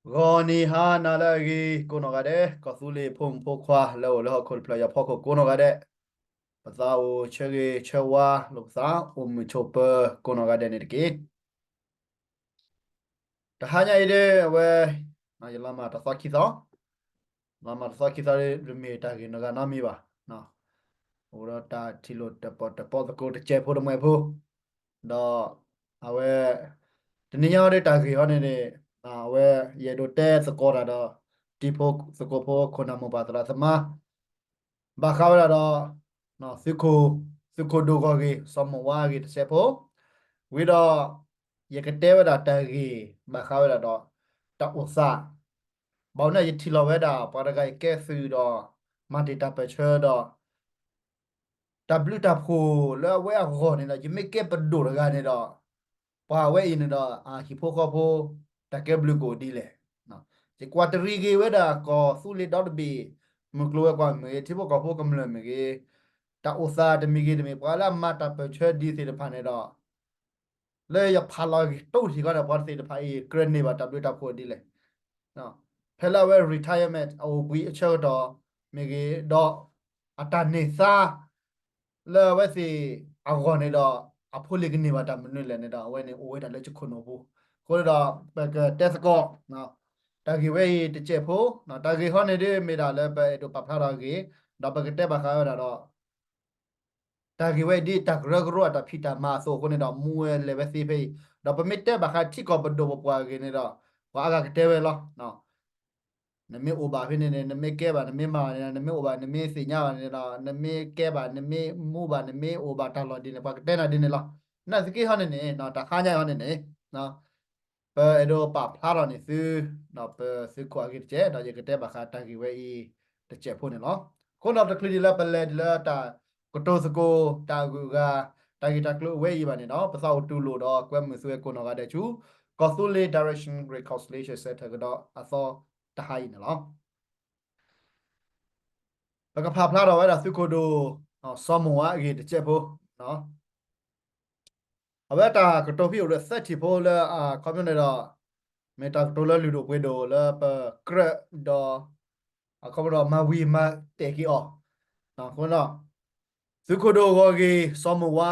ဂီၤနံၤဟါနၤလၢအဂ့ၤ ကိးနီၢ်ဂၤဒဲး ကီၢ်သူလ့ၤဖိမုၣ်ဖိခွါလၢအိၣ်လၢဟီၣ်ခိၣ်တဖျၢၣ်ညါဖီခိၣ်ကိးနီၢ်ဂၤဒဲး, ပသးအိၣ်ဆၢဂ့ၤဆၢဝါလိာ်ပသး အိၣ်မုာ်ဆိးပၢၤကိးနီၢ်ဂၤဒဲးန့ၣ်တက့ၢ်. တဟါညါအံၤဒ်အဝဲ ယလီၤမၢ်တသီခံသီ, လီၤမၢ်တသီခံသီဒ် တမ့ၢ်တၢ်ဂ့ၢ်နီတဂၤနီတမံၤဘၣ်. အိၣ်ဒီးတၢ်ထံၣ်လိာ်တၢၣ်ပီၣ်တၢၣ်ပီသကိးတစဲးဖိတမှဲးဖိ, ဒီးအဝဲ တနံၤညါအံၤဒ်တၢ်ဂ့ၢ်ဟီန့ၣ်န့ၣ် အဝဲ ယအဲၣ်ဒိးတဲသကိးတၢ်ဒီး တံၤဖိသကိးဖိခိၣ်နၢ်မိၢ်ပၢ်သရၣ်သမါ ဘၣ်ဃးဝဲဒၣ်ဒီး သုးခိၣ် သုးခိၣ်ဒိၣ်ဂီၢ်ဂ့ၢ်စီၤမိၢ်ဝါအဂ့ၢ်တစဲးဖိ, ဝံၤဒီး ယကတဲဝဲဒၣ်တၢ်ဂ့ၢ် ဘၣ်ဃးဝဲဒၣ်ဒီး တၢ်အိၣ်သး ဘၣ်ဝဲန့ၣ် ယထံၣ်လီၤဝဲဒၣ် ပှၤတဂၤအံၤကဲသုးဒီး မၤတ့ၢ်တၢ်ပၢၢ်ဆၢဒီး တၢ်ဘျုးတၢ်ဖှိၣ်လၢအဝဲအဂီၢ်န့ၣ်ဒီး ယမ့ၢ်ကဲပဒိၣ်တဂၤန့ၣ်ဒီး ပှၤအဝဲအံၤန့ၣ်ဒီး အဟံၣ်ဖိဃီဖိ တၢ်ကဲဘျုးကအိၣ်ဒ်လဲၣ်. ယကွၢ်တရံးဂ့ၤဝဲဒၣ်ကီၢ်သူလ့ၤဒီတဘ့ၣ် မုၢ်ကျိၤဝဲၤကွာ်မ့ၢ်ဂ့ၤ ထံဖိကီၢ်ဖိကမျၢၢ်မ့ၢ်ဂ့ၤ တၢ်အိၣ်သးတမံၤဂ့ၤတမံၤ ပှၤလၢအမၤတၢ်ပၢၢ်ဆၢဒ်သ့ၣ်တဖၣ်န့ၣ်ဒီး လၢယဖးလီၤဂ့ၢ်တိၢ်ထံၣ်ဃီဒီး ပှၤသ့ၣ်တဖၣ်အံၤ ကြၢးန့ၢ်ဘၣ်တၢ်ဘျုးတၢ်ဖှိၣ်ဒ်လဲၣ်. ဖဲလၢအဝဲ retirement အအိၣ်ဘှံးအဆၢကတီၢ်မ့ၢ်ဂ့ၤ ဒီးအတၢ်န့ၢ်သါ လၢအဝဲသ့ၣ်အဂီၢ်န့ၣ်ဒီး အဖိလံၤကန့ၢ်ဘၣ်တၢ်မနုၤလဲၣ်န့ၣ်ဒီး အဝဲန့ၣ်အိၣ်ဝဲဒၣ်လၢယခိၣ်နူာ်ပူၤ. အဃိန့ၣ်ဒီး ပကတဲသကိး တၢ်ဂ့ၢ်ဝဲအံၤတစဲးဖိ, တၢ်ဂ့ၢ်ဟီန့ၣ်ဒ်မ့ၢ်ဒၣ်လၢပအဲၣ်ဒိးပာ်ဖျါထီၣ်အဂ့ၢ်, ဒီးပကတဲဘၣ်ဃးဝဲဒၣ်ဒီး တၢ်ဂ့ၢ်ဝဲအံၤဒ်တၢ်ကရၢကရိအတၢ်ဖံးတၢ်မၤအသိးအဃိန့ၣ်ဒီး မူဝဲလဲၤဝဲသ့ဖဲအံၤ, ဒီးပမ့ၢ်တဲဘၣ်ဃးထံကီၢ်ပဒိၣ်ပပှၢ်အဂ့ၢ်န့ၣ်ဒီး ပှၤအါဂၤကတဲဝဲလီၤ. နမ့ၢ်အိၣ်ဘၣ်ဖဲန့ၣ်န့ၣ် နမ့ၢ်ကဲဘၣ် နမ့ၢ်မၤဘၣ်န့ၣ် နမ့ၢ်အိၣ်ဘၣ် နမ့ၢ်သ့ၣ်ညါဘၣ်န့ၣ်ဒီး နမ့ၢ်ကဲဘၣ် နမ့ၢ်မူဘၣ် နမ့ၢ်အိၣ်ဘၣ်တၢ်လီၢ်ဒ်န့ၣ် ပှၤကတဲနၤဒ်န့ၣ်လီၤ. နာ်သက့ဟီန့ၣ်န့ၣ် တၢ်ဟါညါအံၤဟီန့ၣ်န့ၣ် ပအဲၣ်ဒိးပာ်ဖျါထီၣ်န့ၢ်သု ပသုးခိၣ်အဂ့ၢ်တစဲး ဒီးယကတဲဘၣ်ဃးတၢ်ဂ့ၢ်ဝဲအံၤတစဲးဖိန့ၣ်လီၤ. အဃိဒီးတချုးဒ်လၢပလဲၤဒ်လၢတၢ်ကတိၤသကိး တၢ်အဂုၤအဂၤ တၢ်ဂ့ၢ်တၢ်ကျိၤအဝဲအံၤဘၣ်န့ၣ်ဒီး ပသးအိၣ်တူၢ်လိာ်ဒီးကွဲမုာ်သုဝဲကိးနီၢ်ဂၤဒဲးဆူ ကီၢ်သူလ့ၤ Direction Reconciliation Center ကဒီးအသီတဟါအံၤန့ၣ်လီၤ. ပကဖးဖျါထီၣ်ဝဲဒၣ်သုးခိၣ်ဒိၣ် စီၤမိၢ်ဝါအဂ့ၢ်တစဲးဖိ အဝဲတၢ်ကတိၤဖဲအိၣ်ဒီးသၢထံၣ်ဖိလၢအခီပညီန့ၣ်ဒီး မ့ၢ်တၢ်ကတိၤလၢလုၢ်ဒိၣ်ပှ့ၤဒိၣ်လၢပကြၢးဒီး အခီပညီဒီးမၤဝံၤမၤတဲာ်က့ၤအီၤ အဃိ သုးခိၣ်ဒိၣ်ဂီၢ်ဂ့ၢ်စီၤမိၢ်ဝါ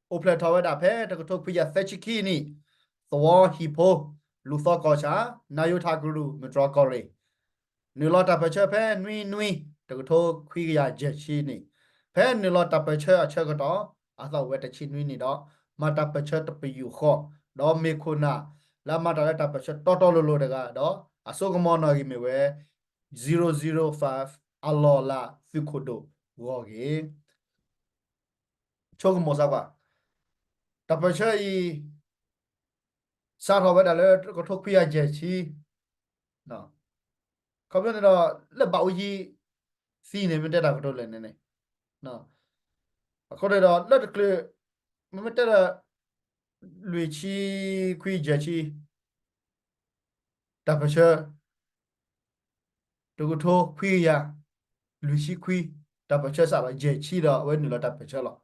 အိၣ်ဖျဲၣ်ထီၣ်ဝဲဒၣ်ဖဲတကထိခွံကယၤသၢဆံခံနံၣ် သဝီဟံၣ်ဖိ လူၤသီကီၢ်ဆၣ် နၢယိထးကရူၢ် မုၢ်တြီၢ်ကီၢ်ရ့ၣ် နုာ်လီၤတၢ်ပၢၢ်ဆၢဖဲနွံနွံ တကထိခွံကယၤယဲၢ်ဆံနံၣ် ဖဲနုာ်လီၤတၢ်ပၢၢ်ဆၢအဆၢကတီၢ် အသးအိၣ်ဝဲတဆံနွံနံၣ်ဒီး မၤတၢ်ပၢၢ်ဆၢတပယူာ်ဃီ ဒီးမ့ၢ်ခိၣ်နၢ် လၢအမၤတၢ်လၢတၢ်ပၢၢ်ဆၢတီတီလိၤလိၤတဂၤဒီး အစိကမီၤနီၣ်ဂံၢ်မ့ၢ်ဝဲ zero zero five အလီၢ်အလၤသုးခိၣ်ဒိၣ်ဂီၢ်ဂ့ၢ် ဆိကမိၣ်စၢ်ကွၢ် တၢ်ပၢၢ်ဆၢအံၤ စးထီၣ်ဝဲဒၣ်လၢတကထိခွံကယၤယဲၢ်ဆံ ခီဖျိန့ၣ်ဒီး လၢဘၣ်အိၣ်ယံၤသံန့ၣ် မ့ၢ်တဲတၢ်ကတိၤလဲၣ်န့ၣ်န့ၣ် အဃိန့ၣ်ဒီး လၢတချုး မ့မ့ၢ်တဲဒီး လွံၢ်ဆံခွံယဲၢ်ဆံ တၢ်ပၢၢ်ဆၢ တကထိခွံကယၤ လွံၢ်ဆံခွံ တၢ်ပၢၢ်ဆၢစးလီၤ ယဲၢ်ဆံဒီး အဝဲနုာ်လီၤတၢ်ပၢၢ်ဆၢလီၤ.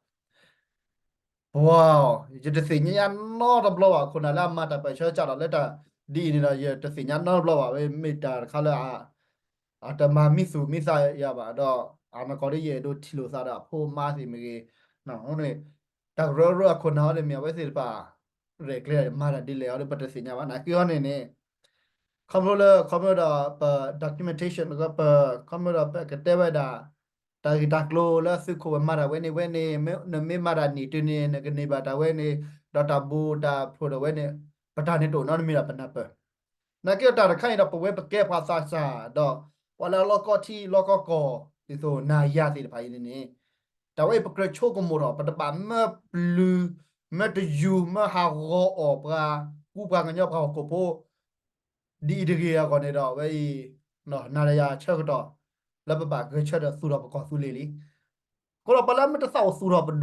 ပှၤ ယတသ့ၣ်ညါနီတဘျီဘၣ် ခိၣ်နၢ်လၢအမၤတၢ်ပၢၢ်ဆၢစးလီၤလၢတၢ်ဒ်အံၤန့ၣ်ဒီး ယတသ့ၣ်ညါနီတဘျီဘၣ် ဝဲမ့ၢ်တၢ်တခါလၢ အတမၤမံသူၣ်မံသးယၤဘၣ်ဒီး အနီၢ်ကီၢ်ဒီးယအဲၣ်ဒိးထံၣ်လိာ်သးဒီးအဖိအမါသ့ၣ်မ့ၢ်ဂ့ၤ တၢ်ကရၢကရိအခိၣ်နၢ်အီၤန့ၣ်မ့ၢ်အဝဲသ့ၣ်တဖၣ် ရဲၣ်ကျဲၤမၤတၢ်ဒ်လဲၣ်အီၤဒီး ပတသ့ၣ်ညါဘၣ် နာ်က့အီၤန့ၣ်န့ၣ် ခီဖျိလၢ ခီဖျိဒီးပ documentation ပ ခီဖျိဒီးပကတဲဝဲဒၣ် တၢ်ဂ့ၢ်တၢ်ကျိၤလၢသုးခိၣ်ဝဲမၤတၢ်ဝဲန့ၣ်ဝဲန့ၣ် နမ့ၢ်မၤတၢ်နံၣ်တုၤန့ၣ် နကန့ၢ်ဘၣ်တၢ်ဝဲန့ၣ် ဒီးတၢ်ဘိးတၢ်ဖျိးဒီးဝဲန့ၣ် ပတၢ်န့ၣ်တအိၣ်နီတမံၤဒီးပနၢ်ပၢၢ် နာ်က့တၢ်တခါအံၤဒီး ပဝဲပကဲပှၤသးစၢ်ဒီး ပှၤလၢအလီၢ်ကီထံလီၢ်ကီကီၢ် ဒ်သိးနၤယၤသ့ၣ်တဖၣ်အံၤန့ၣ်န့ၣ် တၢ်ဝဲအံၤပကြၢးဆိကမိၣ်ထီၣ် ပတဘၣ်မၢပျုၤ မၢတယူၤ မၢဟးဂီၤအီၤပှၤကူပှၤကညီပှၤဟီၣ်ခိၣ်ဖိ ဒ်အံၤတဂ့ၤအဂီၢ်န့ၣ်ဒီး အဝဲအံၤ နၤဒီးယၤဆၢကတီၢ် လၢပဘၣ်ဂဲၤဆၢထၢၣ်သူၣ်ထီၣ်ပကီၢ်သူလ့ၤလံ. အဃိဒီးပှၤလၢမ့ၢ်တသးအိၣ်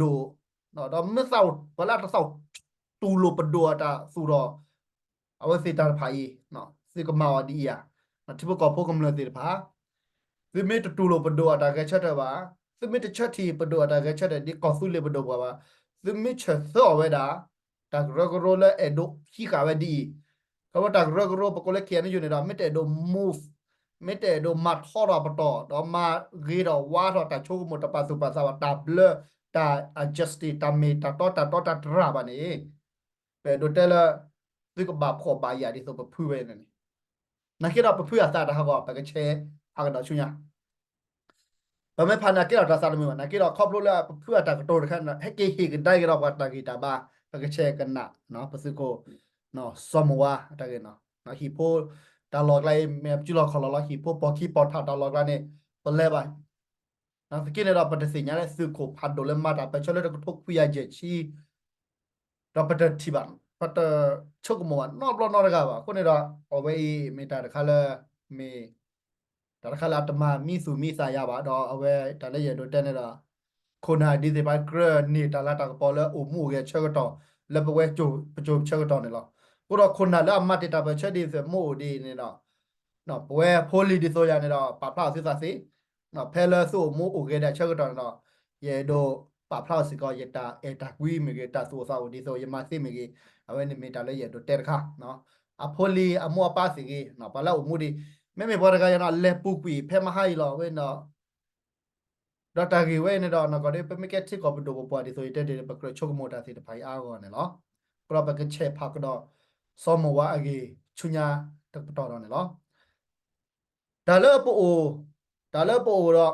သူၣ်ထီၣ်ပဒိၣ် ဒီးမ့ၢ်သးအိၣ် ပှၤလၢတသးအိၣ်တူၢ်လိာ်ပဒိၣ်အတၢ်သူၣ်ထီၣ် အဝဲသ့ၣ်တၢ်တဖၣ်အံၤ သုကမၤအီၤဒ်အံၤဧါ, ထံဖိကီၢ်ဖိကမျၢၢ်သ့ၣ်တဖၣ် သုမ့ၢ်တတူၢ်လိာ်ပဒိၣ်အတၢ်ဂဲၤဆၢထၢၣ်ဘၣ်, သုမ့ၢ်တဆၢထံၣ်ပဒိၣ်အတၢ်ဂဲၤဆၢထၢၣ်ဒ်ကီၢ်သူလ့ၤပဒိၣ်ပှၤဘၣ်, သုမ့ၢ်ဆၢၣ်သၢအီၤဝဲဒၣ် တၢ်ကရၢကရိလၢအဲၣ်ဒိးဟံးဃာ်ဝဲဒ်အံၤ, ခီဖျိတၢ်ကရၢကရိ ပကိးလၢ K N U န့ၣ်ဒီး မ့ၢ်တအဲၣ်ဒိး move, မ့ၢ်တအဲၣ်ဒိးမၤထီထီၣ်အပတီၢ် ဒီးမၤဂ့ၤထီၣ်ဝါထီၣ်တၢ်ဆိကမိၣ် တၢ်ပာ်သူၣ်ပာ်သးဘၣ် တၢ်ဘျၢ တၢ် adjust တၢ်မ့ၢ်တၢ်တီတၢ်တီတၢ်တြၢ်ဘၣ်န့ၣ် ပအဲၣ်ဒိးတဲလၢ သုကဘၣ်ဖှီၣ်ဘၣ်ယာ်ဒ်သိးပဖုဝဲန့ၣ် နာ်က့ဒီးပဖုအသးတဟးဂီၤ ပကဆဲးဖးကဒီးဆူညါ ပမ့ၢ်ဖးနာ်က့ဒီးတၢ်သးတမုာ်ဘၣ် နာ်က့ဒီးခီဖျိလၢပဖုအတၢ်ကတိၤတခါန့ၣ်ဒီး ဟဲက့ၤဟ့ၣ်ကဒါက့ၤဒီးပှၤတၢ်ဂံၢ်တၢ်ဘါ ပကဆဲးကနၣ် ပသုးခိၣ် စီၤမိၤဝါအတၢ်ဂ့ၢ်နီၤ ဟံၣ်ဖိ တၢ်လီၢ်ကျါအံၤ မ့ၢ်ပစုလီၢ်ခီၣ်လီၢ်လီၤ ဟံၣ်ဖိပိာ်ခံပိာ်ထးတၢ်လီၢ်ကျါန့ၣ် ပလဲၤဘၣ် နာ်သက့န့ၣ်ဒီး ပတသ့ၣ်ညါလၢသုးခိၣ်ဖးဒိၣ်လၢမၤတၢ်ပၢၢ်ဆၢလၢ တကထိခွံကယၤယဲၢ်ဆံ ဒီးပတထံၣ်ဘၣ် ပတဆိကမိၣ်ဘၣ်နီတဘျီနီတဂၤဘၣ် အဃိန့ၣ်ဒီး အဝဲအံၤမ့ၢ်တၢ်တခါလၢ မ့ၢ် တၢ်တခါလၢအတမၤမံသူၣ်မံသးယၤဘၣ် ဒီးအဝဲတၢ်လၢယအဲၣ်ဒိးတဲန့ၣ်ဒီး ခိၣ်နၢ်ဒ်သ့ၣ်တဖၣ်ကြၢးန့ၢ်တၢ်လၤတၢ်ကပီၤလၢအိၣ်မူအိၣ်ဂဲၤဆၢကတီၢ် လၢပဝဲပစိၤဆၢကတီၢ်န့ၣ်လီၤ. အဃိဒီးခိၣ်နၢ်လၢအမၤတ့ၢ်တၢ်ပၢၢ်ဆၢဒ်သိးမိၢ်အိၣ်ဒ်န့ၣ်ဒီး ပဝဲဖိလံၤဒ်သိးယၤန့ၣ်ဒီး ပာ်ဖျါအီၤသုသးသ့ ဖဲလၢသုအိၣ်မူအိၣ်ဂဲၤဒၣ်ဆၢကတီၢ်န့ၣ်ဒီး ယအဲၣ်ဒိးပာ်ဖျါအီၤစ့ၢ်ကီး ယတၢ်အဲၣ်တၢ်ကွံမ့ၢ်ဂ့ၤ တၢ်သူၣ်အိၣ်သးအိၣ်ဒ်သိးယမၤသ့မ့ၢ်ဂ့ၤ အဝဲန့ၣ်မ့ၢ်တၢ်လၢယအဲၣ်ဒိးတဲတခါ အဖိလံၤအမိၢ်အပၢ်သ့ၣ်ဂ့ၤ ပှၤလၢအအိၣ်မူဒံး မ့မ့ၢ်ပှၤတဂၤယၤန့ၣ် အလဲၤပူၤကွံာ်ဖဲမဟါအံၤလီၤ အဝဲန့ၣ်ဒီး ဒီးတၢ်ဂ့ၢ်ဝဲအံၤန့ၣ်ဒီး နီၢ်ကီၢ်ဒ် ပမ့ၢ်ကဲထံကီၢ်ပဒိၣ်ပပှၢ်ဒ်သိးယတဲတ့ၢ် ပကြၢးဆိကမိၣ်တၢ်သ့ၣ်တဖၣ်အံၤအါဂီၢ်န့ၣ်လီၤ. အဃိဒီးပကဆဲးဖးကဒီး စီၤမိၤဝါအဂ့ၢ်ဆူညါတကပတီၢ်ဒီးန့ၣ်လီၤ. တၢ်လၢပအိၣ်, တၢ်လၢပအိၣ်ဒီး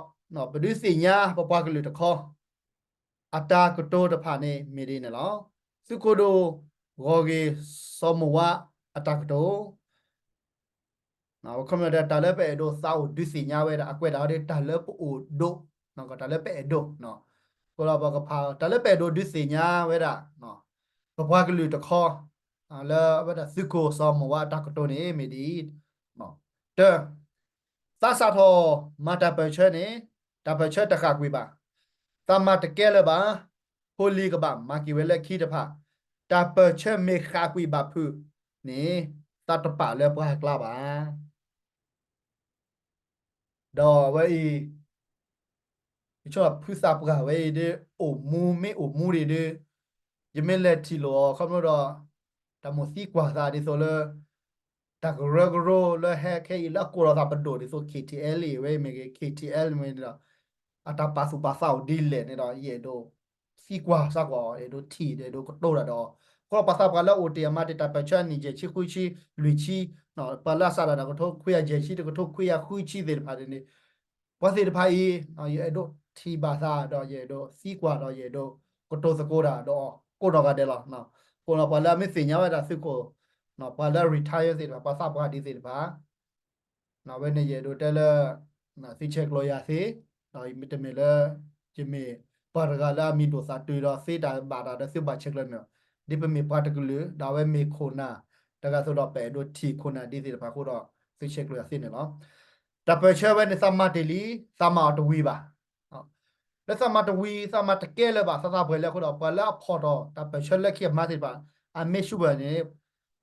ပဒုးသ့ၣ်ညါပပှၤကလုာ်တခီ အတၢ်ကတိၤတဖၣ်န့ၣ်မ့ၢ်ဒ်န့ၣ်လီၤ. သုးခိၣ်ဒိၣ်ဂီၢ်ဂ့ၤ စီၤမိၤဝါအတၢ်ကတိၤ ခီမ့ၢ်ဒီး တၢ်လၢပအဲၣ်ဒိးသးအိၣ်ဒုးသ့ၣ်ညါဝဲဒၣ် အကွဲးဒၣ်ဝဲဒၣ် တၢ်လၢပအိၣ်ဒိး, တၢ်လၢပအဲၣ်ဒိး, အဃိဒီးပကဖး တၢ်လၢပအဲၣ်ဒိးဒုးသ့ၣ်ညါဝဲဒၣ် ပပှၤကလုာ်တခီ လၢအဝဲဒၣ်သုးခိၣ်စီၤမိၤဝါအတၢ်ကတိၤန့ၣ်မ့ၢ်ဒ်အံၤ, တၢ, သးစးထီၣ်မၤတၢ်ပၢၢ်ဆၢန့ၣ် တၢ်ပၢၢ်ဆၢတဃၣ်ကွံာ်ဘၣ်, သးမၤတကဲလၢၤဘၣ်, ဖိလံၤကဘၣ်မၤက့ၤဝဲလၢခံတဖၣ်, တၢ်ပၢၢ်ဆၢမ့ၢ်ဃၣ်ကွံာ်ဘၣ်ဖုးန့ၣ် သးတပာ်လၢပှၤကျါဘၣ်. ဒီးအဝဲအံၤ ယဆိကမိၣ်ဖုသးပှၢ်ဝဲအံၤဒ် အိၣ်မူမ့ၢ်အိၣ်မူဒံးဒ် ယမ့ၢ်လဲၤထံၣ်လိာ်အီၤ ခီဖျိဒီး တၢ်မိၣ်သံကွၢ်သးဒ်သိးလၢ တၢ်ကရၢကရိလၢဟဲခဲအံၤလၢအကိးလီၤသးပဒိၣ်ဒ်သိး K T L ဝဲအံၤမ့ၢ်ဂ့ၤ K T L မ့ၢ်ဂ့ၤဒီး အတၢ်ပာ်သူၣ်ပာ်သးအိၣ်ဒ်လဲၣ်န့ၣ်ဒီး ယအဲၣ်ဒိး သံကွၢ်စ့ၢ်ကီး အဲၣ်ဒိးထံၣ် အဲၣ်ဒိးကတိၤတၢ်ဒီး အဃိဒီးပှၤသးပှၢ်လၢအိၣ်တ့ၢ်အမၤတ့ၢ်တၢ်ပၢၢ်ဆၢအနံၣ်ယဲၢ်ဆံဃုဆံ လွံၢ်ဆံ ပှၤလၢအစးထီၣ်တကထိခွံကယၤယဲၢ်ဆံ တကထိခွံကယၤဃုဆံသ့ၣ်တဖၣ်န့ၣ် ပှၤသ့ၣ်တဖၣ်အံၤ ယအဲၣ်ဒိးထံၣ်ဘၣ်သးဒီး ယအဲၣ်ဒိးသံကွၢ်ဒီး ယအဲၣ်ဒိးကတိၤသကိးတၢ်ဒီး ကိးနီၢ်ဂၤဒဲးလီၤ. အဃိဒီးပှၤလၢအမ့ၢ်သ့ၣ်ညါဝဲဒၣ်သုးခိၣ် ပှၤလၢ retire သ့ၣ်တဖၣ် ပှၤသးပှၢ်ဒ်သ့ၣ်တဖၣ် အဝဲန့ၣ်ယအဲၣ်ဒိးတဲလၢ သုဆဲးကျိးယၤသ့, ဒီးမ့တမ့ၢ်လၢ ယမ့ၢ်ပှၤတဂၤလၢအမံၤဒိၣ်သးတုၤဒီးသ့တၢ်ဘၣ်တၢ်ဒီးသုဘၣ်ဆဲးကျိးန့ၣ်, ဒ်ပမ့ၢ်ပှၤတကလုာ် ဒီးအဝဲမ့ၢ်ခိၣ်နၢ် တဂၤသိးဒီးပအဲၣ်ဒိးထံၣ်ခိၣ်နၢ်ဒ်သ့ၣ်တဖၣ်အဃိဒီး သုဆဲးကျိးယၤသ့န့ၣ်လီၤ. တၢ်ပၢၢ်ဆၢဝဲန့ၣ် သးမၤတ့ၢ်လံ, သးမၤအီၤတဝံၤဘၣ်. လၢသးမၤတဝံၤ သးမၤတကဲလၢၤဘၣ် သးသးပှၢ်လၢအဃိဒီး ပှၤလၢအဖီၣ်ထီၣ်တၢ်ပၢၢ်ဆၢလၢခံအမါသ့ၣ်တဖၣ် အမ့ၢ်ဆူၣ်ဝဲန့ၣ်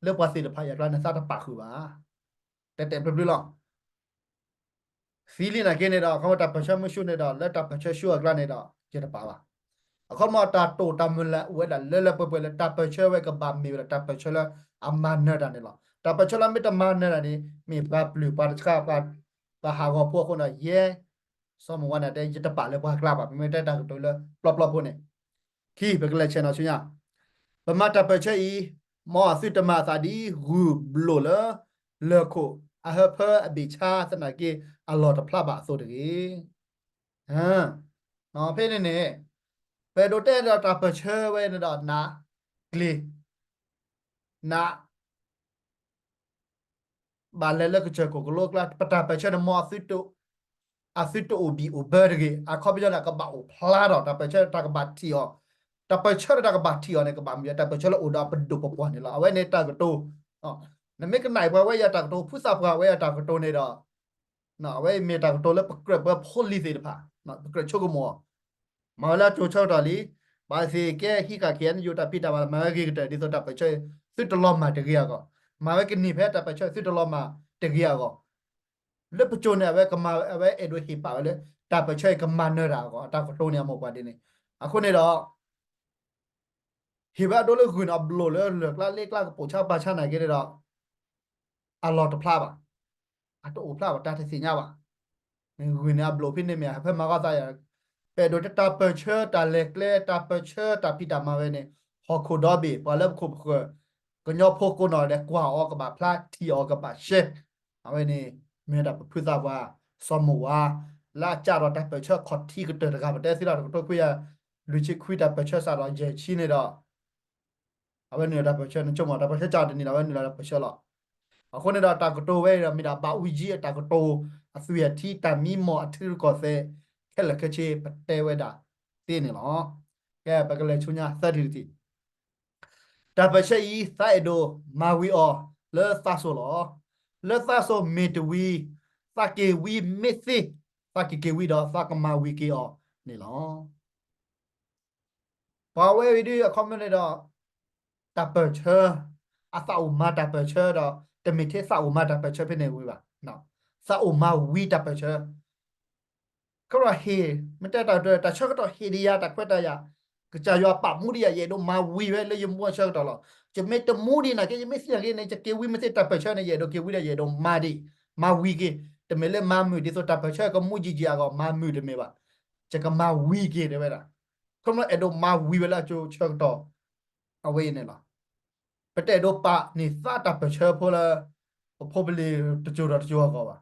လၢပှၤသ့ၣ်တဖၣ်အံၤအကျါန့ၣ် သးတပာ်ဃုာ်ဘၣ်. တဲတဲပျုၢ်ပျုၢ်လီၤ. သံလံနာ်က့န့ၣ်ဒီး အခီပညီတၢ်ပၢၢ်ဆၢမ့ၢ်ဆူၣ်န့ၣ်ဒီး လၢတၢ်ပၢၢ်ဆၢဆူၣ်အကျါန့ၣ်ဒီး ယတပာ်ဘၣ်. အခီပညီတၢ်တိာ်တၢ်မုၢ်လၢ်အိၣ်ဝဲဒၣ်လၢလၢပှဲၤပှဲၤလၢတၢ်ပၢၢ်ဆၢဝဲကဘၣ်မ့ၢ်ဝဲဒၣ်တၢ်ပၢၢ်ဆၢလၢအမၤနၢၤတၢ်န့ၣ်လီၤ. တၢ်ပၢၢ်ဆၢလၢမ့ၢ်တမၤနၢၤတၢ်န့ၣ် မ့ၢ်ပှၤပျုၢ်ပှၤတဆါ ပှၤဟးဂီၤဖိအဃိန့ၣ် ယဲ စီၤမိၤဝါန့ၣ်တဲ ယတပာ်လၢပှၤကျါဘၣ် ပမ့ၢ်တဲတၢ်ကတိၤလၢပျီပျီဖိန့ၣ် ခံ ပကလဲၤဆဲးနီၤဆူညါ, ပမၤတၢ်ပၢၢ်ဆၢအံၤ မ်အသုတမၤအသးဒ်ဂုၢ်ဘျိၣ်လၢ လၢၢ်ခိၣ်အဟၢဖၢအဘ့ၣ်ဆါသနာ်က့ အလီၢ်တဖျါဘၣ်အသိးတဂ့ၤ. ဖဲန့ၣ်န့ၣ် ပအဲၣ်ဒိးတဲဒီးတၢ်ပၢၢ်ဆၢဝဲန့ၣ်ဒီး နးကျ့ၤ နး ဘၣ်လဲၤလၢကစၢၢ်ခိၣ်ကလိကျါ ပတၢ်ပၢၢ်ဆၢန့ၣ် မ်အသုတအိၣ်ဘံၣ်အိၣ်ဘၢတဂ့ၤ. အခီပညီန့ၣ် ကဘၣ်အိၣ်ဖျါထီၣ် တၢ်ပၢၢ်ဆၢတၢ်ကဘၣ်ထံၣ်အီၤ, တၢ်ပၢၢ်ဆၢတၢ်ကဘၣ်ထံၣ်အီၤန့ၣ် ကဘၣ်မ့ၢ်တၢ်ပၢၢ်ဆၢလၢအိၣ်ဒီးပဒိၣ်ပပှၢ်န့ၣ်လီၤ. အဝဲန့ၣ်တၢ်ကတိၤ နမ့ၢ်ကနၣ်ပှၤဝဲယၤတၢ်ကတိၤ ဖုသးပှၢ်ဝဲယၤတၢ်ကတိၤန့ၣ်ဒီး အဝဲမ့ၢ်တၢ်ကတိၤလၢပကြၢးပှၤဖိလံၤသ့ၣ်တဖၣ် ပကြၢးဆိကမိၣ်အီၤ မၤဝဲလၢအစိၤဆၢကတီၢ်လံ, ဘၣ်သ့ၣ်ကဲဟံးဃာ် K N U တၢ်ဖံးတၢ်မၤ မၤဝဲဂ့ၤကတၢၢ် ဒ်သိးတၢ်ပၢၢ်ဆၢ သုတလီၤမၢ်တဂ့ၤအဂီၢ်, မၤဝဲကန့ၢ်ဖဲတၢ်ပၢၢ်ဆၢ သုတလီၤမၢ်တဂ့ၤအဂီၢ်, လၢပစိၤန့ၣ် အဝဲကမၤ အဝဲအဲၣ်ဒိးဟ့ၣ်ပာ်ဝဲလၢ တၢ်ပၢၢ်ဆၢအံၤကမၤနၢၤတၢ်အဂီၢ် အတၢ်ကတိၤန့ၣ်အမိၢ်ပှၢ်ဒ်န့ၣ်, အဃိန့ၣ်ဒီး ဟ့ၣ်ဝဲအဒိလၢဂုၢ်န့ၣ် အဘျိၣ်လၢလၢၢ်ကျါလ့ကျါကပိာ်ဆါပာ်ဆါနာ်က့န့ၣ်ဒီး အလီၢ်တဖျါဘၣ်, အတအိၣ်ဖျါဘၣ် တၢ်တသ့ၣ်ညါဘၣ်. ဂုာ်န့ၢ်အဘျုးဖဲန့ၣ်မ့ၢ် ဟဲဖဲမၤဂီၢ်သးယၤ, ပအဲၣ်ဒိးတၢ်ပၢၢ်ဆၢ တၢ်လဲၤကျဲ တၢ်ပၢၢ်ဆၢ တၢ်ဖံးတၢ်မၤဝဲန့ၣ် ဟီၣ်ခိၣ်ဒီဘ့ၣ် ပှၤလၢပခိၣ်ပဃၢၤ ကညီဖိကိးနီၢ်ဒဲး ကွၢ်အီၤကဘၣ်ဖျါ ထံၣ်အီၤကဘၣ်ရှဲ, အဝဲန့ၣ် မ့ၢ်ဒၣ်ပဖုသးပှၢ် စီၤမိၢ်ဝါ လၢအကးဒီးတၢ်ပၢၢ်ဆၢခီၣ်ထံးကတၢၢ်တဂၤ ပတဲသ့လီၤ တကထိခွံကယၤလွံၢ်ဆံခွံ တၢ်ပၢၢ်ဆၢစးဒီးယဲၢ်ဆံန့ၣ်ဒီး အဝဲနုာ်လီၤတၢ်ပၢၢ်ဆၢ နဆိကမိၣ် တၢ်ပၢၢ်ဆၢကတနံၤဒီး အဝဲနုာ်လီၤတၢ်ပၢၢ်ဆၢလီၤ. အဃိန့ၣ်ဒီး တၢ်ကတိၤဝဲအံၤဒီး မ့ၢ်ဒၣ်ဘၣ်အူကၠံအတၢ်ကတိၤ အသွံၣ်အထံ တၢ်မံမီၢ်အထံရူၢ်ကီၢ်သဲး ခဲလၢာ်ခဲဆ့ ပတဲဝဲဒၣ်သ့န့ၣ်လီၤ. ကဲ ပကလဲၤဆူညါသၢထံၣ်တထံၣ် တၢ်ပၢၢ်ဆၢအံၤ သးအဲၣ်ဒိးမၤဝံၤအီၤလၢသးစိၤလီၤ. လၢသးစိၤမ့ၢ်တဝံၤ သးက့ၤဝံမ့ၢ်သ့, သးက့ၤက့ၤဝံဒီး သးကမၤဝံၤက့ၤအီၤန့ၣ်လီၤ. ပှၤဝဲအံၤဒ်အခီပညီန့ၣ်ဒီး တၢ်ပၢၢ်ဆၢ, အသးအိၣ်မၤတၢ်ပၢၢ်ဆၢဒီး တမ့ၢ်ထဲသးအိၣ်မၤတၢ်ပၢၢ်ဆၢဖဲန့ၣ်ဝံၤဘၣ်. သးအိၣ်မၤဝံတၢ်ပၢၢ်ဆၢ ခီဖျိဟ့ၣ် မ့ၢ်တဲတၢ်ကတိၤ တၢ်ဆၢကတီၢ်ဟ့ၣ်ဒံးယၤ တၢ်ခွဲးတၢ်ယာ်, ကစၢ်ယွၤပာ်မူဒံးယၤ ယအဲၣ်ဒိးမၤဝံၤဝဲလၢယမူအဆၢကတီၢ်လီၤ. ယမ့ၢ်တမူဒံးနာ်က့ ယမ့ၢ်သ့ၣ်ညါက့န့ၣ် ယက့ၤဝံမ့ၢ်သ့ၣ်တၢ်ပၢၢ်ဆၢန့ၣ် ယအဲၣ်ဒိးက့ၤဝံဒီး ယအဲၣ်ဒိးမၤဒံး, မၤဝံၤက့ၤ, တမ့ၢ်လၢမၤမုာ်ဒ်သိးတၢ်ပၢၢ်ဆၢကမူယံာ်ယံာ်အဂီၢ် မၤမုာ်တမ့ၢ်ဘၣ်, ယကမၤဝံၤက့ၤတဲဝဲဒၣ်. ခီဖျိအဲၣ်ဒိးမၤဝံၤဝဲလၢအစိၤဆၢကတီၢ် အဝဲအံၤန့ၣ်လီၤ. ပတအဲၣ်ဒိးပာ်န့ၢ်သးတၢ်ပၢၢ်ဆၢဖိလၢ ပဖိပလံၤတစိၤဒီးတစိၤအဂီၢ်ဘၣ်.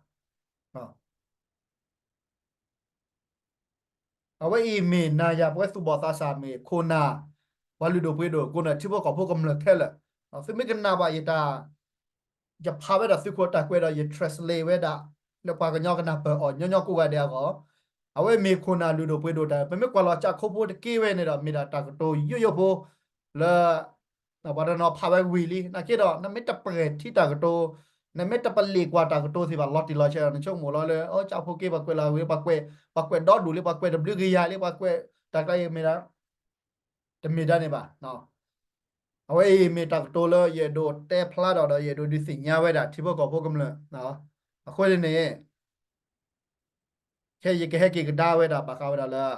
အဝဲအံၤမ့ၢ်နၤယၤပဝဲသူၣ်ဘီၣ်သးစၢ်မ့ၢ်ခိၣ်နၢ်, ပှၤလုၢ်ဒိၣ်ပှ့ၤဒိၣ် ကိးနၢ်ထံဖိကီၢ်ဖိကမျၢၢ်ခဲလၢာ်, သုမ့ၢ်ကနၣ်ဘၣ်ယတၢ်, ယဖးဝဲဒၣ်သုးခိၣ်တၢ်ကွဲးဒီး ယ translate ဝဲဒၣ် လၢပှၤကညီကနၢ်ပၢၢ်အီၤညီညီကိးဂၤဒဲးအဂီၢ်, အဝဲမ့ၢ်ခိၣ်နၢ်လုၢ်ဒိၣ်ပှ့ၤဒိၣ်တၢ် ပမ့ၢ်ကွၢ်လီၤကၠၢ်ခိဖိတက့ဝဲန့ၣ်ဒီး မ့ၢ်ဒၣ်တၢ်ကတိၤယိယိဖိလၢ ပှၤတနီၤဖးဝဲဝံၤလံ နာ်က့ဒီး နမ့ၢ်တပှဲၤထံတၢ်ကတိၤ, နမ့ၢ်တပလ့ၣ်ကွၢ်တၢ်ကတိၤသ့ၣ်တဖၣ်လီၤတံၢ်လီၤဆဲးဒီး နဆိကမိၣ်လီၤလၢ အိ ကၠၢ်ဖိက့ ပှၤကွဲးလီၤဝံၤ ပှၤကွဲး, ပှၤကွဲးဒီဒူၣ်လံ ပှၤကွဲးတဘျုးကယၤလံ ပှၤကွဲးတၢ်ကျါအံၤမ့ၢ်ဒၣ်, တမ့ၢ်ဒၣ်န့ၣ်ဘၣ်. အဝဲအံၤမ့ၢ်တၢ်ကတိၤလၢယအဲၣ်ဒိးတဲဖျါထီၣ်ဒီး ယအဲၣ်ဒိးဒုးသ့ၣ်ညါဝဲဒၣ်ထံဖိကီၢ်ဖိကမျၢၢ်, အဃိန့ၣ်န့ၣ် ခဲအံၤယကဟဲက့ၤကဒါဝဲဒၣ်ဘၣ်ဃးဝဲဒၣ်လၢ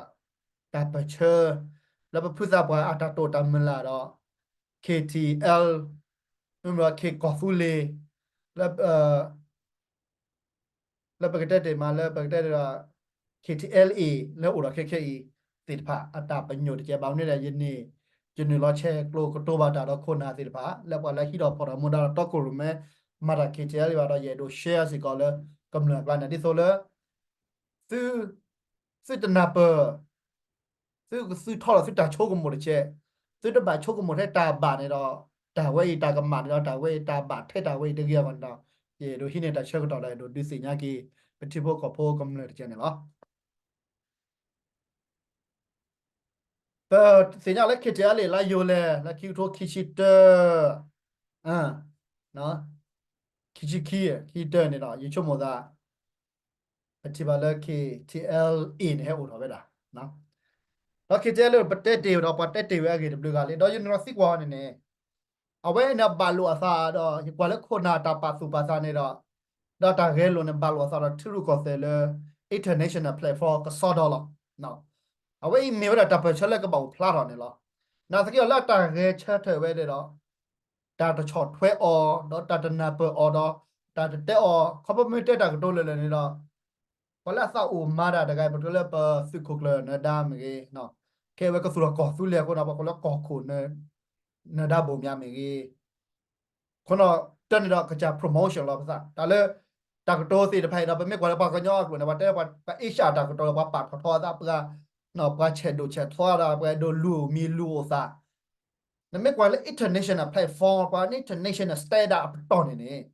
တၢ်ပၢၢ်ဆၢ လၢပဖုသးပှၢ်အတၢ်တိာ်တၢ်မုၢ်လၢ်ဒီး K T L, မ့ၢ်မ့ၢ် K ကီၢ်သူလ့ၤ, လၢ လၢပကတဲတ့ၢ်မး လၢပကတဲတ့ၢ်ဒီး K T L A လၢအိၣ်ဒီးခဲခဲအံၤသ့ၣ်တဖၣ် အတၢ်ပညိၣ်တကဲဘၣ်န့ၣ်ဒီး ယန့ၣ် ယနုာ်လီၤဆဲးကျိးကတိၤဘၣ်တၢ်ဒီးခိၣ်နၢ်သ့ၣ်တဖၣ် လၢပှၤလၢဟံးထီၣ်ဖီၣ်ထီၣ်မူဒါဒီးတီခိၣ်ရိၣ်မဲ မၤတၢ် K T L A ဘၣ်ဒီး ယအဲၣ်ဒိး share စ့ၢ်ကီးလၢကမျၢၢ်အကျါန့ၣ် ဒ်သိးလၢ သု သုတနၢ်ပၢၢ် သုကသုထီၣ်ဒီးသုတၢ်ဆိကမိၣ်တကဲ, သုတဘၣ်ဆိကမိၣ်ထဲတၢ်ဘၣ်န့ၣ်ဒီး တၢ်ဝဲအံၤတၢ်ကမၣ်န့ၣ်ဒီး တၢ်ဝဲအံၤတၢ်ဘၣ်ထဲတၢ်ဝဲအံၤတဂ့ၤအဂီၢ်န့ၣ်ဒီး ယအဲၣ်ဒိးဟံးန့ၢ်တၢ်ဆၢကတီၢ်ဒီး အဲၣ်ဒိးဒုးသ့ၣ်ညါက့ၤ ပထံဖိကီၢ်ဖိကမျၢၢ်တကဲန့ၣ်လီၤ. ပသ့ၣ်ညါလၢ K T L A လါယူၤလဲၣ် လၢခံကထိခံဆံတၢ ခံဆံခံ ခံဆံတၢန့ၣ်ဒီး ယဆိကမိၣ်သး ပထံၣ်ဘၣ်လၢ K T L A န့ၣ် ဟဲအိၣ်ထီၣ်ဝဲဒၣ်, ဒီး K T L A ပတဲတ့ၢ်ဒီး ပှၤတဲတ့ၢ်ဝဲအဂ့ၢ်တဘျုးဂၤလံ ဒီးယနုာ်လီၤသံကွၢ်အီၤန့ၣ်န့ၣ် အဝဲန့ၣ်ဘၣ်လိာ်အသးဒီး ယကွၢ်လၢခိၣ်နၢ်တၢ်ပာ်သူၣ်ပာ်သးန့ၣ်ဒီး ဒီးတၢ်ဂဲၤလိာ်န့ၣ် ဘၣ်လိာ်အသးဒီးထံရူၢ်ကီၢ်သဲးလၢ international platform ကစီဒီလီၤ. အဝဲအံၤမ့ၢ်ဝဲဒၣ်တၢ်ပၢၢ်ဆၢလၢကဘၣ်အိၣ်ဖျါထီၣ်န့ၣ်လီၤ. နာ်သက့ဒီးလၢတၢ်ဂဲၤဆၢထၢၣ်ဝဲန့ၣ်ဒီး တၢ်တဆီၣ်ထွဲအီၤ ဒီးတၢ်တနၢ်ပၢၢ်အီၤဒီး တၢ်တတဲအီၤ ခီဖျိမ့ၢ်တဲတၢ်ကတိၤလၢာ်လၢာ်န့ၣ်ဒီး ပှၤလၢအသးအိၣ်မၤတၢ်တဂၤအံၤ ပတဲလၢပသုးခိၣ်ကျၢၢ်နၢၤဒါမ့ၢ်ဂ့ၤ, ခဲအံၤဝဲကသူၣ်ထီၣ်ကီၢ်သူလ့ၤအဃိန့ၣ် ပှၤကိးလၢကီၢ်ခိၣ်နၢၤဒါဘိၣ်မၠးမ့ၢ်ဂ့ၤ, ခီနီၤတၢ်န့ၣ်ဒီးကစၢ် promotion လီၤပသး တၢ်လၢ တၢ်ကတိၤသ့ၣ်တဖၣ်အံၤဒီး ပမ့ၢ်ကွၢ်လၢပှၤကညီအကျိာ်န့ၣ် ပှၤတဲပှၤ ပှၤအ့ၡၢၣ်တၢ်ကတိၤလၢပှၤပာ်ထီၣ်ထီအသး ပှၤ ပှၤဆဲးဒိၣ်ဆဲးထီဒီး ပှၤအဲၣ်ဒိးလူၤမံၤလူၤအိၣ်သး နမ့ၢ်ကွၢ်လၢ international platform ပှၤ international standard အပတီၢ်န့ၣ်န့ၣ်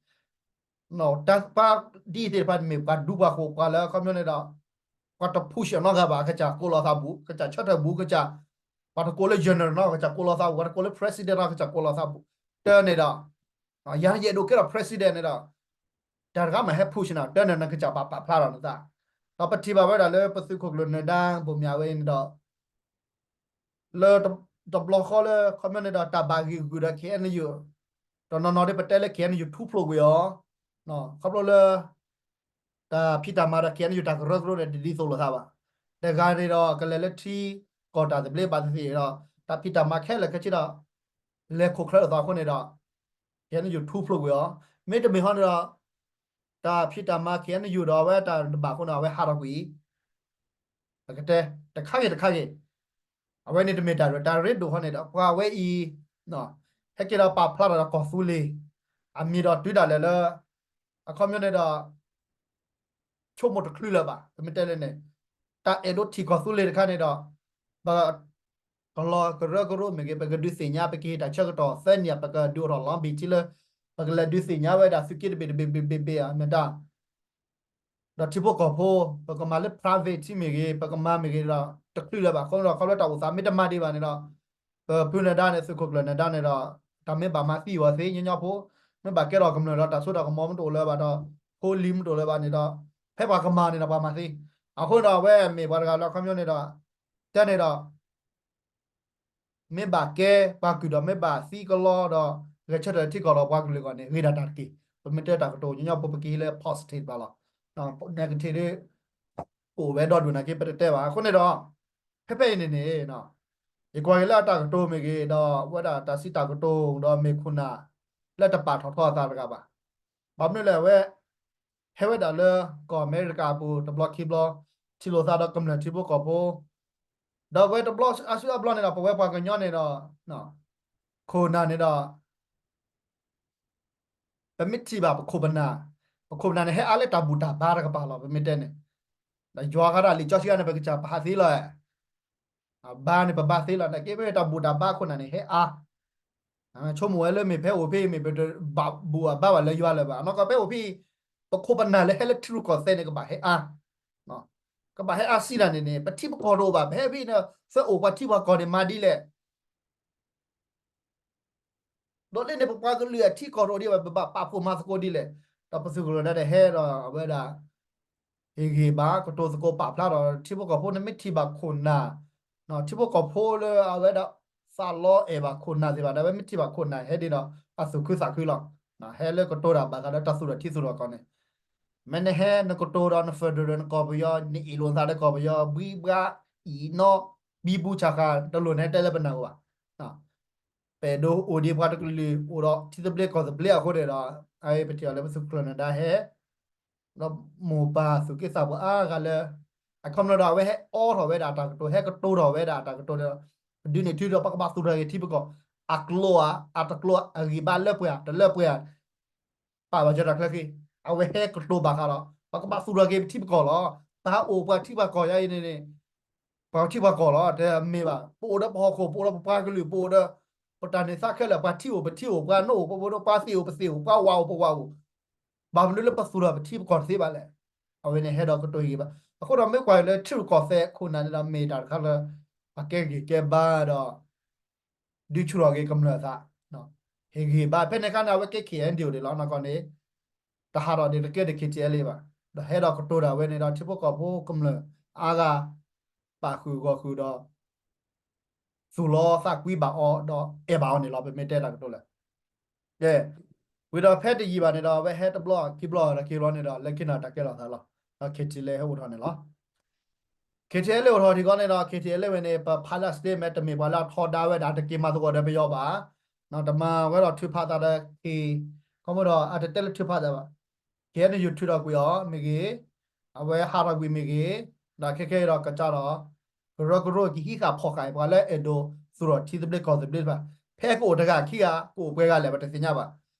တၢ်ပှၤဒ်အံၤသ့ၣ်တဖၣ်န့ၣ်မ့ၢ်ပှၤဒူပှၤဃိၣ် ပှၤလၢအခီပညီန့ၣ်ဒီး ပှၤတ push နီတဂၤဘၣ် ကစၢ်ကိးလီၤသးဘူး ကစၢ်ဆၢထၢၣ်ဘူး ကစၢ် ပှၤတကိးလၢ general နီၤ ကစၢ်ကိးလီၤသးဘူး ပှၤတကိးလၢ president နီၤ ကစၢ်ကိးလီၤသးဘူး တၢ်န့ၣ်ဒီး ယၤယအဲၣ်ဒိးကဲထီၣ် president န့ၣ်ဒီး တၢ်တဂၤမ့ၢ်ဟဲ push န့ၣ် တၢ်န့ၣ်နကစၢ်ပာ်ပာ်ဖျါထီၣ်နသး ဒီးပထံၣ်ဘၣ်ဝဲဒၣ်လၢပသုးခိၣ်ကျၢၢ်နၢၤဒါဘိၣ်မၠးဝဲအံၤန့ၣ်ဒီး လၢတဘျီဃီလၢ ခီပညီန့ၣ်ဒီး တၢ်ဘၣ်ဂံာ်ဂုာ်ဒီး K N U တနီၤနီၤဒ်ပတဲလၢ K N U ထူဖျိကွံာ်အီၤ ခီဖျိလၢ တၢ်ဖံးတၢ်မၤဒီး K N U တၢ်ကရၢကရိန့ၣ် တဒ်သိးလိာ်သးဘၣ်. တဂၤန့ၣ်ဒီး ကလဲၤလၢထံကီၢ်တၢ်သဘျ့ဘၣ်သ့ၣ်သ့ၣ်ဒီး တၢ်ဖံးတၢ်မၤခဲလၢာ်ခဲဆ့ဒီး လဲၤခိၣ်ချၢလိာ်သးအဃိန့ၣ်ဒီး KNU ထူဖျိကွံာ်အီၤ, မ့တမ့ၢ်ဟီန့ၣ်ဒီး တၢ်ဖံးတၢ်မၤ KNU ဒီးအဝဲတၢ်တဘၣ်အဃိန့ၣ် အဝဲဟးထီၣ်ကွံာ်အံၤ, ပကတဲ တခါဂ့ၤတခါဂ့ၤ, အဝဲန့ၣ်တမ့ၢ်တၢ်ရ့ တၢ်ရ့ဒိၣ်ဟီန့ၣ်ဒီး ပှၤဝဲအံၤ ဟဲက့ၤဒီးပာ်ဖျါထီၣ်ဒီးကီၢ်သူလ့ၤ အမံၤဒီးတုၤဒၣ်လဲာ်လၢ အခီပညီန့ၣ်ဒီး ဆိကမိၣ်တချုးလၢၤဘၣ် ပမ့ၢ်တဲလဲၣ်န့ၣ်, တၢ်အဲၣ်ဒိးထံၣ်ကီၢ်သူလ့ၤတခါန့ၣ်ဒီး ပ ကလီကရၢကရိမ့ၢ်ဂ့ၤ ပကဒုးသ့ၣ်ညါ ပကဟ့ၣ်တၢ်ဆၢကတီၢ်သၢနံၣ် ပကဒုးအိၣ်ထီၣ်လီၤဘ့ၣ်ထံလၢ ပကလဲၤဒုးသ့ၣ်ညါဝဲဒၣ်သုးက့တဘ့ၣ်တဘ့ၣ်ဘ့ၣ်ဘ့ၣ်ဘ့ၣ်အမ့ၢ်တၢ် ဒီးထံဖိကီၢ်ဖိ ပကမၤလၢ private ထံမ့ၢ်ဂ့ၤ ပကမၤမ့ၢ်ဂ့ၤဒီး တချုးလၢၤဘၣ် အဃိန့ၣ်ဒီးခီဖျိတၢ်အိၣ်သးမ့ၢ်တမၤဒံးဘၣ်န့ၣ်ဒီး ပဖုနဒါန့ၣ် သုးခိၣ်ကျၢၢ်နဒါန့ၣ်ဒီး တၢ်မ့ၢ်ဘၣ်မၤသံအီၤသ့ ညီညီဖိ မ့ၢ်ဘၣ်ကဲထီၣ်ကမျၢၢ်ဒီး တၢ်စိတၢ်ကမီၤမ့ၢ်တအိၣ်လၢၤဘၣ်ဒီး ဖိလံၤမ့ၢ်တအိၣ်လၢၤဘၣ်န့ၣ်ဒီး ဖဲပှၤကမၤန့ၣ်ဒီးပှၤမၤသ့, အဃိန့ၣ်ဒီး အဝဲမ့ၢ်ပှၤတဂၤလၢအခီပညီန့ၣ်ဒီး တဲန့ၣ်ဒီး မ့ၢ်ဘၣ်ကဲပှၤကုၢ်ဒီး မ့ၢ်ဘၣ်သံကလီဒီး ဂဲၤဆၢထၢၣ်ထံကီၢ်ဒီးပှၤကလုာ်အဂီၢ်န့ၣ် ဂ့ၤဒၣ်တၢ်တက့ၢ်. ပမ့ၢ်တဲတၢ်ကတိၤ ညီညီဖိ ပကဟံးလၢ positive ဘၣ်လီၤ. negative ဒ် ကအိၣ်ဝဲဒီဒူၣ်နာ်က့ ပတတဲဘၣ်. အဃိန့ၣ်ဒီး ဖဲဖဲအံၤန့ၣ်န့ၣ် ယကွၢ်က့ၤလၢအတၢ်ကတိၤမ့ၢ်ဂ့ၤ ဒီးအဝဲဒၣ်တၢ်စံးတၢ်ကတိၤဒီးမ့ၢ်ခိၣ်နၢ် လၢတပာ်ထီၣ်ထီအသးတဂၤဘၣ်. ဘၣ်မနုၤလဲၣ် အဝဲ ဟဲဝဲဒၣ်လၢကီၢ်အမဲရကၤအပူၤ တဘျီခံဘျီ ထံၣ်လိာ်သးဒီးကမျၢၢ်ထံဖိကီၢ်ဖိ ဒီးအဝဲတဘျီအစုအဘျီန့ၣ်ဒီး ပဝဲပှၤကညီန့ၣ်ဒီး ခိၣ်နၢ်န့ၣ်ဒီး ပမ့ၢ်ထံၣ်ဘၣ်ပခိၣ်ပနၢ်, ပခိၣ်ပနၢ်န့ၣ် ဟဲအါလၢတၢ်ဘူၣ်တၢ်ဘါတကပၤလီၤ ပမ့ၢ်တဲန့ၣ်, ဒီးယွၤဃးဒၣ်လံာ်စီဆှံန့ၣ် ပကစၢ်ပဟးသ့လီၤ. အဘါန့ၣ် ပဘါသ့လီၤ နာ်က့ မ့ၢ်တၢ်ဘူၣ်တၢ်ဘါခိၣ်နၢ်န့ၣ် ဟဲအါ ဆိကမိၣ်ဝဲလၢမ့ၢ်ဖဲအိၣ်ဖဲအံၤ မ့ၢ်ပတဘၣ်ဘူၣ်အဘါဘၣ်လၢယွၤလၢၤဘၣ်. အနီၢ်ကီၢ်ဖဲအိၣ်ဖဲအံၤ ပခိၣ်ပနၢ်လၢဟဲလၢထံရူၢ်ကီၢ်သဲးန့ၣ် ကဘၣ်ဟဲအါ, ကဘၣ်ဟဲအါစံးနၤန့ၣ်န့ၣ် ပထံပကီၢ်တအိၣ်ဘၣ် ပဟဲဖဲအံၤန့ၣ် သၢအိၣ်ပှၤထံပှၤကီၢ်န့ၣ်မၤဒ်လဲၣ် ဒီးလၢန့ၣ် ပပှၤကလုာ်အထံကီၢ်တအိၣ်ဒံးဘၣ် ပဘၣ်ပာ်ဖှိၣ်မၤသကိးဒ်လဲၣ်. ဒီးပသုးကလၢၤဒၣ်ဟဲဒီးအဝဲဒၣ် ဟ့ၣ်ဂံၢ်ဘါ ကတိၤသကိးပာ်ဖျါဒီး ထံဖိကီၢ်ဖိန့ၣ် မ့ၢ်ထံၣ်ဘၣ်ခိၣ်နၢ်, ထံဖိကီၢ်ဖိလၢအဝဲဒၣ် သးလီအဲၣ်ဘၣ်ခိၣ်နၢ်သ့ၣ်တဖၣ်ဒီး အဝဲမ့ၢ်ထံၣ်ဘၣ်ခိၣ်နၢ်ဟဲဒ်ဒီး အသူၣ်ခုသးခုလီၤ. ဟဲလၢကတိၤတၢ်ဘၣ်ဃးဒီးတၢ်သူၣ်ထီၣ်ထံသူၣ်ထီၣ်ကီၢ်န့ၣ် မ့ၢ်နဟဲနကတိၤဒီးန federal နကီၢ်ပယီၤ နအ့ၣ်လိာ်သးဒီးကီၢ်ပယီၤ ဘှံးဘှါ အံၤနီၣ် ဘံဘူဆၣ်ဃၣ် တလိၣ်နဟဲတဲလၢပနၢ်အိၣ်ဘၣ်. ပအဲၣ်ဒိးအိၣ်ဒံးပှၤတကလုာ် အိၣ်ဒီးထံသဘျ့ကီၢ်သဘျ့အဃိန့ၣ်ဒီး ပထံၣ်အီၤလၢပသုးခိၣ်ကျၢၢ်နၢၤဒါဟဲ ဒီးမိၢ်ပၢ်သူၣ်က့သးပှၢ်အါဂၤလၢ အခီပညီဒီး အဝဲဟဲအိးထီၣ်ဝဲဒၣ်တၢ်ကတိၤ ဟဲကတိၤထီၣ်ဝဲဒၣ်တၢ်ကတိၤဒီး ဒုးန့ၢ်ထံဒီး ပကဘၣ်သူၣ်ထီၣ်က့ၤထံပကီၢ် အကျိၤဧါ အတကျိၤ အဂံၢ်ဘါလၢပှဲၤဧါ တလၢပှဲၤဧါ ပာ်ဘၣ်စၢၤတၢ်ချၢဃ့ အဝဲဟဲကတိၤဘၣ်ဃးဒီး ပကဘၣ်သူၣ်ထီၣ်က့ၤပထံပကီၢ်လီၤ. ပဟးအိၣ်ပှၤထံပှၤကီၢ်ယါအံၤန့ၣ်န့ၣ် ပှၤထံပှၤကီၢ်လီၤ တမ့ၢ်ဘၣ်. ပအိၣ်ဒီးပဟီၣ်ခိၣ် ပအိၣ်ဒီးပပှၤကလုာ် ပအိၣ်ဒီး ပတၢ်န့ၢ်သါခဲလၢာ် ပှၤထံအိၣ်ပထံအိၣ် ပှၤနိၣ်အိၣ် ပပှၤနိၣ် ပှၤသ့ၣ်အိၣ်ပသ့ၣ်အိၣ် ပှၤဝၣ်အိၣ်ပဝၣ်အိၣ် ဘၣ်မနုၤလၢပသူၣ်ထီၣ်ပထံပကီၢ်တသ့ဘၣ်လဲၣ်. အဝဲန့ၣ်ဟဲဒီးကတိၤဟ့ၣ်ဂံၢ်ဘါ အဃိဒီးမ့ၢ်ကွၢ်လၢထံရူၢ်ကီၢ်သဲးခိၣ်နၢ်န့ၣ်ဒီး မ့ၢ်တၢ်တခါလၢ အကဲဂံၢ်ကဲဘါဒီး ဒုးဆူၣ်ထီၣ်က့ၤကမျၢၢ်အသး ဟ့ၣ်ဂံၢ်ဘါ ဖဲန့ၣ်အခါန့ၣ် အဝဲကဲ KNDO ဒံးလီၤ နီၢ်ကီၢ်န့ၣ် တဟးထီၣ်ဒံးတကဲဒံး KTLA ဘၣ်. ဒီးဟဲဒီးကတိၤတၢ်ဝဲန့ၣ်ဒီး ထံဖိကီၢ်ဖိကမျၢၢ်အါဂၤ ပာ်ဃုာ်ဂီၢ်ဃုာ်ဒီး သူၣ်လီသးကွံဘၣ်အီၤ ဒီးအဲၣ်ဘၣ်အီၤန့ၣ်လီၤ ပမ့ၢ်တဲတၢ်ကတိၤလၢ ကဲ ဝံၤဒီးဖဲတယံာ်ဘၣ်န့ၣ်ဒီး အဝဲဟဲတဘျီခံဘျီဒီးခံဘျီန့ၣ်ဒီး လၢခံန့ၣ်တၢ်ကဲထီၣ်သးလီၤ. ဒီး KTLA ဟဲအိၣ်ထီၣ်န့ၣ်လီၤ. KTLA အိၣ်ထီၣ်ထံကီန့ၣ်ဒီး KTLA ဝဲန့ၣ် ပ pilot state မ့ၢ်တမ့ၢ်ပှၤလၢအထီဒါဝဲဒၣ် တက့ၤမၤသကိးဒီးပယီၤဘၣ်. တမၤဝဲဒီးထုးဖးသးဒီး ခ့ ခီမ့ၢ်ဒီး အတတဲလၢထုးဖးသးဘၣ်. KNU ထုးထီၣ်ကွံာ်အီၤမ့ၢ်ဂ့ၤ အဝဲဟးထီၣ်ကွံာ်မ့ၢ်ဂ့ၤ ဒီးခဲခဲအံၤဒီးကစၢ်ဒီး ကရၢကရိကဟံးဃာ်ဖီၣ်ဃာ် ပှၤလၢအဲၣ်ဒိးသူၣ်ထီၣ်ထံသဘျ့ကီၢ်သဘျ့တဖၣ် ဖဲကအိၣ်တဂၤခံဂၤ ကအိၣ်ပှဲၤဂၤလဲၣ် ပတသ့ၣ်ညါဘၣ်.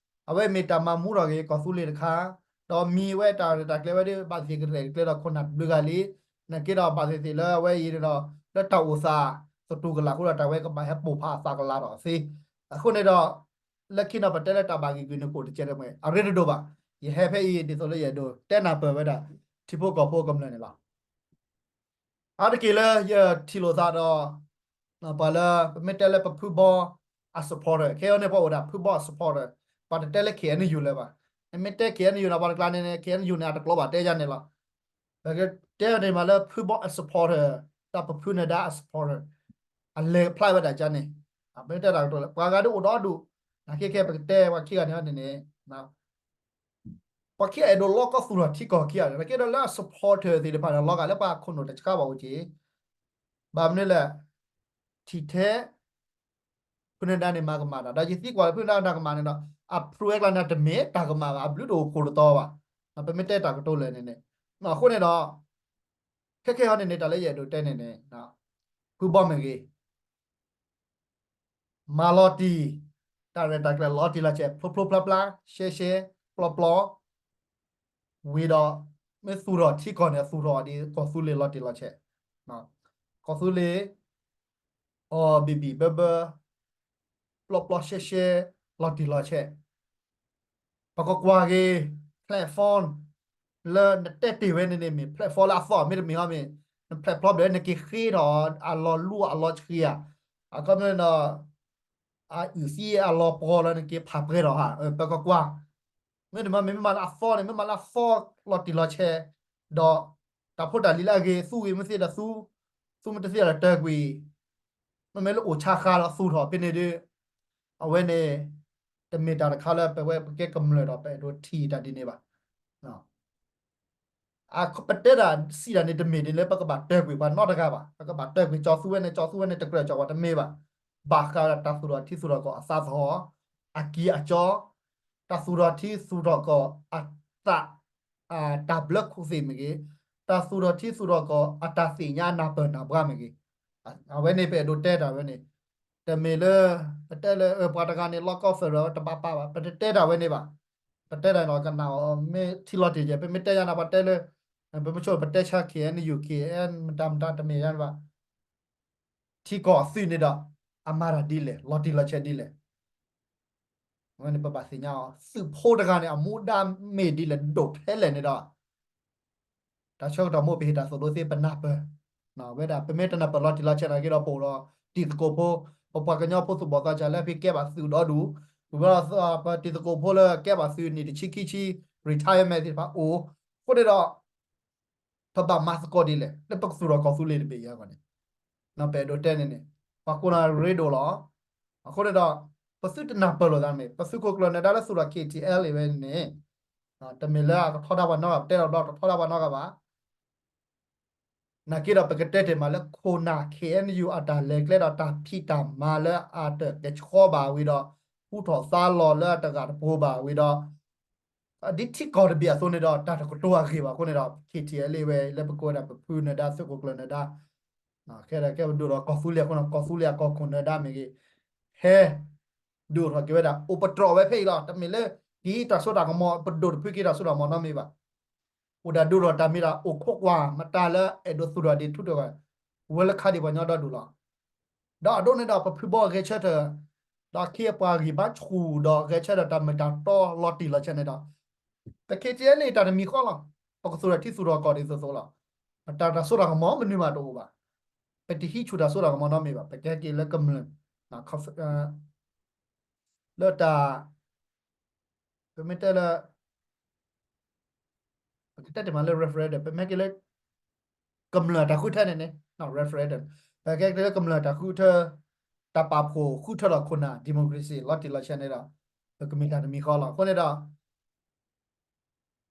အဝဲမ့ၢ်တၢ်မၤမူထီၣ်က့ၤကီၢ်သူလ့ၤတခါ ဒီးမံဝဲတၢ်ရဲၣ်တၢ်ကျဲၤဝဲဒၣ် ဘၣ်သ့ၣ်ကရဲၣ်ကကျဲၤဒီးခိၣ်နၢ်တဘျုးဂၤလံ. နာ်က့ဒီးဘၣ်သ့ၣ်သ့ၣ်လၢအဝဲအံၤန့ၣ်ဒီး လၢတၢ်အိၣ်သး သတူၢ်ကလာ်အဃိဒီး တၢ်ဝဲကဘၣ်ဟဲပိၢ်ဖးအသးကလၤဒီးသ့. အဃိန့ၣ်ဒီး လၢခံန့ၣ် ပတဲလၢတၢ်ဘၣ်ဂံၢ်ဂုာ်န့ၣ် ကအိၣ်တကဲးတမှဲၤ အရ့တဒိၣ်ဘၣ်. ယဟဲဖဲအံၤ ဒ်သိးလၢယအဲၣ်ဒိးတဲနၢ်ပၢၢ်ဝဲဒၣ် ထံဖိကီၢ်ဖိကမျၢၢ်န့ၣ်လီၤ. အါတက့ၢ်လၢယထံၣ်လိာ်သးဒီး ပှၤလၢ ပမ့ၢ်တဲလၢပဖုဘီအ supporter ခဲအံၤန့ၣ် ပှၤအိၣ်ဒၣ်ဖုဘီအ supporter ပှၤတတဲလၢ KNU လၢၤဘၣ်. နမ့ၢ်တဲ KNU န့ၣ် ပှၤတကျါန့ၣ် KNU န့ၣ် အတကျိၤဘၣ်တဲယါန့ၣ်လီၤ. ပကတဲန့ၣ်မးလၢဖုဘီအ supporter ဒီးပဖုနဒါအ supporter အလဲၤဖျါဝဲဒၣ်ကန့ၣ် ပမ့ၢ်တဲတၢ်ကတိၤလၢ ပှၤဂၤဒ်အိၣ်ဒီဒူၣ် နာ်က့ခဲ ပကတဲပှၤခံဂၤန့ၣ်န့ၣ် ပှၤခံဂၤအဲၣ်ဒိးလီကီသူၣ်ထီၣ်ထံကီၢ်ခံဂၤန့ၣ် နာ်က့ဒီးလၢအ supporter သ့ၣ်တဖၣ်န့ၣ် လီၤဂာ်လၢပှၤခိၣ်နူာ်တဆှးဘၣ်အိၣ်က့ၤ ဘၣ်မနုၤလဲၣ် ထံၣ်ထဲ ဖုနဒါန့ၣ်မၤကမၣ်တၢ် ဒီးယသံကွၢ်လၢဖုနဒါမၤကမၣ်န့ၣ်ဒီး အဖျိဝဲကျါန့ၣ် တမ့ၢ်တၢ်ကမၣ်ဘၣ်, အဘျုးတအိၣ်ခိၣ်တတီၤဘၣ်. ပမ့ၢ်တဲတၢ်ကတိၤလၢာ်န့ၣ်န့ၣ်, အဃိန့ၣ်ဒီး ခဲခဲဟီန့ၣ်န့ၣ် တၢ်လၢယအဲၣ်ဒိးတဲန့ၣ်န့ၣ်, ဖုဘီမ့ၢ်ဂ့ၤ မၤလီၤတံၢ် တၢ်ရဲၣ်တၢ်ကျဲၤလီၤတံၢ်လီၤဆဲး ဖျိဖျိဖျါဖျါ ရှဲရှဲ ပျီပျီ ဝံၤဒီး မ့ၢ်သူၣ်ထီၣ်ထံကီၢ်န့ၣ် သူၣ်ထီၣ်ဒ်ကီၢ်သူလ့ၤလီၤတံၢ်လီၤဆဲး, ကီၢ်သူလ့ၤ အီၣ်ဘံၣ်ဘံၣ်ဘၢဘၢ ပျီပျီရှဲရှဲ လီၤတံၢ်လီၤဆဲး ပကကွၢ်က့ၤ platform လၢနတဲတ့ၢ်ဝဲန့ၣ်န့ၣ် မ့ၢ် platform လၢအသီၣ်မ့တမ့ၢ်ဟီမ့ၢ်, န platform ဒီးနက့ၤဃ့ထီၣ်အလီၤလူအလီၤဆှံဧါ, အခီပညီဒီး အအုၣ်သံအလီၤပှီၤလၢနက့ၤဖးပှဲၤထီၣ်ဧါ, ပကကွၢ်. မ့တမ့ၢ် မ့ၢ်မၤလၢအသီန့ၣ် မ့ၢ်မၤလၢအသီလီၤတံၢ်လီၤဆဲး ဒီးတၢ်ဖိတၢ်လံၤလၢအဂ့ၤ သူဂ့ၤမ့ၢ်သ့ဒီးသူ, သူမ့ၢ်တသ့ဒီးတၢ်ကွံာ် မ့မ့ၢ်လၢအိၣ်ဆါဃါဒီးသူၣ်ထီၣ်ဖဲန့ၣ်ဒီး အဝဲန့ၣ် တမ့ၢ်တၢ်တခါလၢပဝဲပကဲကမျၢၢ်ဒီးပအဲၣ်ဒိးထံၣ်တၢ်ဒ်န့ၣ်ဘၣ်. ပတဲတၢ်စံးတၢ်န့ၣ် တမ့ၢ်ဒ်လၢပကဘၣ်တၢၢ်ကွံာ်ပှၤနီတဂၤဘၣ်. ပကဘၣ်တၢၢ်ကွံာ်ကၠီၤသူဝဲန့ၣ် ကၠီၤသူဝဲန့ၣ် တကြၢးကၠီၤပှၤတမ့ၢ်ဘၣ်. ဘၣ်ဃးဒီးတၢ်သူၣ်ထီၣ်ထံသူၣ်ထီၣ်ကီၢ်အသးသဟီၣ် အကံၢ်အကၠီ တၢ်သူၣ်ထီၣ်ထံသူၣ်ထီၣ်ကီၢ်အသး တၢ်ဘျၢခူၣ်သ့ၣ်မ့ၢ်ဂ့ၤ, တၢ်သူၣ်ထီၣ်ထံသူၣ်ထီၣ်ကီၢ်အတၢ်သ့ၣ်ညါနၢ်ပၢၢ်နၢ်ဘှါမ့ၢ်ဂ့ၤ, အဝဲန့ၣ်ပအဲၣ်ဒိးတဲတၢ်ဝဲန့ၣ်, တမ့ၢ်လၢ ပတဲလၢပှၤတဂၤန့ၣ် လီၢ်ကီၢ် federal တဘၣ်ပာ်ဘၣ်, ပတတဲတၢ်ဝဲန့ၣ်ဘၣ်. ပတဲတၢ်န့ၣ် ကနၣ်အီၤမ့ၢ်ထံလီၤတံၢ်ယဲၢ်, ပမ့ၢ်တဲယါန့ၣ် ပတဲလၢ ပမ့ၢ်ဆိ ပတဲဆါ ခ့ၣ်အဲၣ်ယူၣ် ခ့ၣ်အဲၣ် မတၤမတၤတမ့ၢ်ယါန့ၣ်ဘၣ်. ထံကီၢ်အသုးန့ၣ်ဒီး အမၤတၢ်ဒ်လဲၣ်, လီၤတံၢ်လီၤဆဲးဒ်လဲၣ်. အဝဲန့ၣ်ပဘၣ်သ့ၣ်ညါအီၤ, သုးဖိတဂၤန့ၣ် အမူဒါမ့ၢ်ဒ်လဲၣ် ဒိၣ်ထဲလဲၣ်န့ၣ်ဒီး တၢ်ဆၢကတီၢ်မိၢ် ပဟ့ၣ်တၢ်သိၣ်လိသ့ ပနၢ်ပၢၢ်, ဝဲဒၣ် ပမ့ၢ်တနၢ်ပၢၢ်လီၤတံၢ်လီၤဆဲးနာ်က့ဒီး ပအိၣ်ဒီးတံၤသကိးဖိ, ပပှၤကညီဖိသူၣ်ဘီၣ်သးစၢ်လၢဖဲကဲဘၣ်သုးဒီဒူၣ်, ဝံၤဒီးပတံၤသကိးဖိလၢကဲဘၣ်သုးနံၣ်တဆံခံဆံ retirement သ့ၣ်တဖၣ်အိၣ်, အဃိန့ၣ်ဒီး ပဘၣ်မၤသကိးဒ်လဲၣ် လၢပကသူၣ်ထီၣ်ကီၢ်သူလ့ၤတဘ့ၣ်အံၤအဂီၢ်န့ၣ်, ပအဲၣ်ဒိးတဲန့ၣ်န့ၣ် ပှၤကိးနၤရ့ဒိၣ်လီၤ. အဃိန့ၣ်ဒီး ပသုတနၢ်ပၢၢ်လိာ်သးန့ၣ် ပသုးခိၣ်ကျၢၢ်နၢၤဒါလၢသူၣ်ထီၣ် ခ့ၣ်ထံၣ်အဲလ်အ့ၣ် ဝဲန့ၣ် တမ့ၢ်လၢအကထီဒါပှၤနီတဂၤ, ပတဲလီၤဘျီ တထီဒါပှၤနီတဂၤဘၣ်. နာ်က့ဒီး ပကတဲတ့ၢ်မးလၢ ခိၣ်နၢ် ခ့ၣ်အဲၣ်ယူၣ် အတၢ်လဲၤကျဲဒီးတၢ်ဖံးတၢ်မၤလၢအတကဆှီဘၣ်ဝံၤဒီး ဟူထီၣ်သါလီၤလၢအတဂၤတပူၤဘၣ်ဝံၤဒီး ဒ်ထံကီၢ်တဘ့ၣ်အသိးန့ၣ်ဒီး တၢ်တကတိၤအဂ့ၢ်ဘၣ်အဃိန့ၣ်ဒီး ခ့ၣ်ထံၣ်အဲလ့ၣ်ဝဲ လၢပကိးဝဲဒၣ်ပဖုနၢၤဒါ သုးခိၣ်ကျၢၢ်နၢၤဒါ ခဲဒီးကဲပဒိၣ်ဒီးကီၢ်သူလ့ၤအဃိန့ၣ် ကီၢ်သူလ့ၤအကီၢ်ခိၣ်နၢၤဒါမ့ၢ်ဂ့ၤ ဟဲ ဒုးအိၣ်ထီၣ်က့ၤဝဲဒၣ် အိၣ်ပတြီၢ်ဝဲဖဲအံၤလီၤ. တမ့ၢ်လၢ က့ၤတၢ်စိတၢ်ကမီၤ ပဒိၣ်တဖုက့ၤတၢ်စိတၢ်ကမီၤနီတမံၤဘၣ်. အိၣ်ဒၣ်ဒုးထီၣ်တၢ်မ့ၢ်ဒၣ် အိၣ်ခိးကွၢ်မတၤလၢအဲၣ်ဒိးသူၣ်ထီၣ်ဒ်ထူတဂၤ ဝဲလၢခါဒံးပှၤညီဒီဒူၣ်လီၤ. ဒီးအဒိန့ၣ်ဒီး ပဖုဘီဂဲၤဆၢထၢၣ် ဒီးခ့ပှၤဂံၢ်ဘါဆူၣ်ဒီးဂဲၤဆၢထၢၣ်တၢ်မ့ၢ်တၢ်တီလီၤတံၢ်လီၤဆဲးန့ၣ်ဒီး ပ ခ့ၣ်ထံၣ်အဲလ့ၣ် တၢ်တမံၤဃီလီၤ. ပကသူၣ်ထီၣ်ထံသူၣ်ထီၣ်ကီၢ်ဒ်သိးသိးလီၤ. ပတၢ်တၢ်စိတၢ်ကမီၤမနုၤမးတအိၣ်ဘၣ်. ပတဟံးဆူၣ်တၢ်စိတၢ်ကမီၤနီတမံၤဘၣ်. ပကဟဲက့ၤလၢကမျၢၢ် လၢတၢ် ပမ့ၢ်တဲလၢ ပကတဲတ့ၢ်မးလၢ referendum ပမ့ၢ်က့ၤလၢ ကမျၢၢ်တၢ်ဃုထၢန့ၣ်န့ၣ် referendum ပကဲက့ၤလၢကမျၢၢ်တၢ်ဃုထၢ တၢ်ပာ်ဖှိၣ်ဃုထၢလီၤခိၣ်နၢ် democracy လီၤတံၢ်လီၤဆဲးန့ၣ်ဒီး ပကမ့ၢ်တၢ်တမံၤဃီလီၤ. အဃိန့ၣ်ဒီး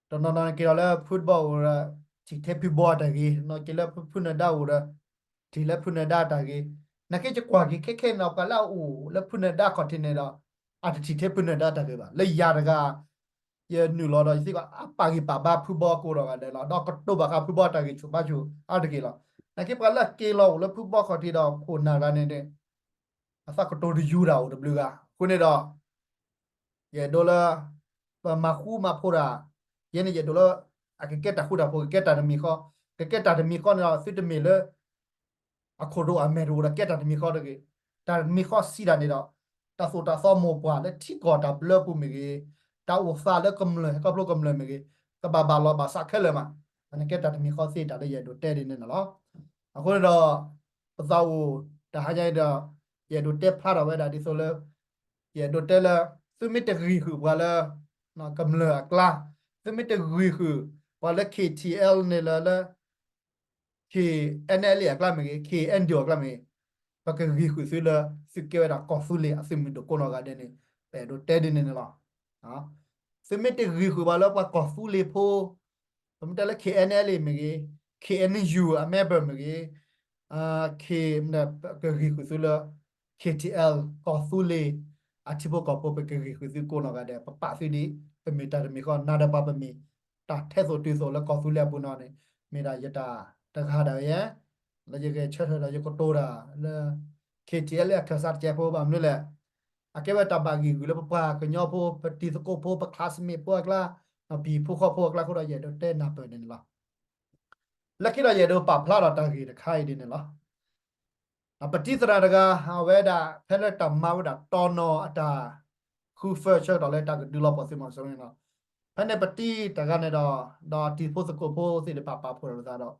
တနီၤနီၤက့ၤလီၤလၢဖုဘီအိၣ်ဒီး ထံၣ်ထဲဖုဘီအတၢ်ဂ့ၤ, နီၤက့ၤလၢဖုနၢၤဒါအိၣ်ဒီး ထံၣ်လၢဖုနၢၤဒါအတၢ်ဂ့ၤ, နာ်က့ယကွၢ်က့ၤခဲခဲန့ၣ်ဒီး ပှၤလၢအအိၣ်လၢဖုနၢၤဒါခီၣ်ထံးန့ၣ်ဒီး အတထံၣ်ထဲဖုနၢၤဒါတၢ်ဂ့ၤဘၣ်. လၢယၤတဂၤ ယနုာ်လီၤဒီးယသံကွၢ် အပာ်ဂံၢ်ပာ်ဘါဖုဘီကိးဂၤဒဲးလီၤ. ဒီးကတိၤဘၣ်ဃးဖုဘီတၢ်ဂ့ၤဆူၣ်ဘါဆူၣ်အါတက့ၢ်လီၤ. နာ်က့ပှၤလၢအက့ၤလီၤအိၣ်လၢဖုဘီခီၣ်ထံးဒီးခိၣ်နၢ်တဂၤန့ၣ်န့ၣ် အသးကတိၤတယူၤတၢ်အိၣ်တဘျုးဂၤ. အဃိန့ၣ်ဒီး ယအဲၣ်ဒိးလၢ ပမၤဃူမၤဖိးတၢ်, ယဲန့ၣ်ယအဲၣ်ဒိးလၢ အကကဲတၢ်ဃူတၢ်ဖိး ကကဲတၢ်တမံၤဃီ, ကကဲတၢ်တမံၤဃီန့ၣ်ဒီး သုတမ့ၢ်လၢ အခိၣ်ဒိၣ်အမဲာ်ဒိၣ်ဒီးကဲတၢ်တမံၤဃီတဂ့ၤ. တၢ်တမံၤဃီစံးတၢ်န့ၣ်ဒီး တၢ်သိၣ်တၢ်သီမိၢ်ပှၢ်လၢထံကီၢ်တၢ်ဘျၢပူၤမ့ၢ်ဂ့ၤ, တၢ်အိၣ်သးလၢကမျၢၢ် ဟဲခီဖျိကမျၢၢ်မ့ၢ်ဂ့ၤ, ကဘၣ်ဘၣ်လီၤဘၣ်စးခဲလၢာ်မး, အန့ၣ်ကဲတၢ်တမံၤဃီသ့တၢ်လၢယအဲၣ်ဒိးတဲဒ်န့ၣ်န့ၣ်လီၤ. အဃိန့ၣ်ဒီး ပသးအိၣ်တဟါညါအံၤဒီး ယအဲၣ်ဒိးတဲဖျါထီၣ်ဝဲဒၣ်ဒ်သိးလၢ ယအဲၣ်ဒိးတဲလၢ သုမ့ၢ်တဂံၢ်ဃုာ်ပှၤလၢ ကမျၢၢ်အကျါ, သုမ့ၢ်တဂံၢ်ဃုာ်ပှၤလၢ ခ့ၣ်ထံၣ်အဲလ် န့ၣ်လၢ လၢ ခ့ၣ်အဲၣ်နဲလ်အကျါမ့ၢ်ဂ့ၤ, ခ့ၣ်အဲၣ်ဒိၣ်အကျါမ့ၢ်ဂ့ၤ, ပကဂံၢ်ဃုာ်သုလၢ သုကဲဝဲဒၣ်ကီၢ်သူလ့ၤအသုးမုၢ်ဒိၣ်ကိးနီၢ်ဂၤဒဲးန့ၣ် ပအဲၣ်ဒိးတဲဒ်န့ၣ်န့ၣ်လီၤ. သုမ့ၢ်တဂံၢ်ဃုာ်ပှၤလၢပှၤကီၢ်သူလ့ၤဖိ, ပမ့ၢ်တဲလၢ ခ့ၣ်အဲၣ်နဲလ်မ့ၢ်ဂ့ၤ, ခ့ၣ်အဲၣ်ယူၣ်အ member မ့ၢ်ဂ့ၤ, ခ့ၣ် ကဂံၢ်ဃုာ်သုလၢ ခ့ၣ်ထံၣ်အဲလ် ကီၢ်သူလ့ၤ အထံဖိကီၢ်ဖိ ပကဂံၢ်ဃုာ်သုကိးနီၢ်ဂၤဒဲး ပပာ်သုဒံး ပမ့ၢ်တၢ်တမံၤဃီ နၤဒီးပှၤပမ့ၢ် တၢ်ထဲသိးတုၤသိးလၢကီၢ်သူလ့ၤအပူၤနီၢ်န့ၣ် မ့ၢ်ဒၣ်ယတၢ်တဂၤဒၣ်ဝဲယဲ လၢယဂဲၤဆၢထၢၣ်ဒီးယကတိၤတၢ်လၢ K T L အခၢၣ်စးတကဲးဖိဘၣ်မနုၤလဲၣ်, အကဲဝဲတၢ်ဘၣ်ဂံၢ်ဂုာ်လၢပပှၤကညီဖိ ပတံၤသကိးဖိ ပ classmate ဖိအကျါ, ပဟံၣ်ဖိဃီဖိအကျါအဃိဒီး ယအဲၣ်ဒိးတဲနၢ်ပၢၢ်န့ၣ်န့ၣ်လီၤ. လၢခံဒီးယအဲၣ်ဒိးပာ်ဖျါဒီးတၢ်ဂ့ၢ်တခါအံၤဒ်န့ၣ်လီၤ. ပတံၤသရၣ်တဂၤ အဝဲဒၣ်ဖဲလၢတၢ်မၤဝဲဒၣ်တီနီၢ်အတၢ်ဃုဖၢဆၢကတီၢ်လၢတၢ်ကဒုးလီၤပှီၢ်သုးမီၤစိရိၤန့ၣ်လီၤ. ဖဲန့ၣ်ပတံၤတဂၤန့ၣ်ဒီး ဒီးတံၤဖိသကိးဖိသ့ၣ်တဖၣ်ပာ်ဖှိၣ်လိာ်သးဒီး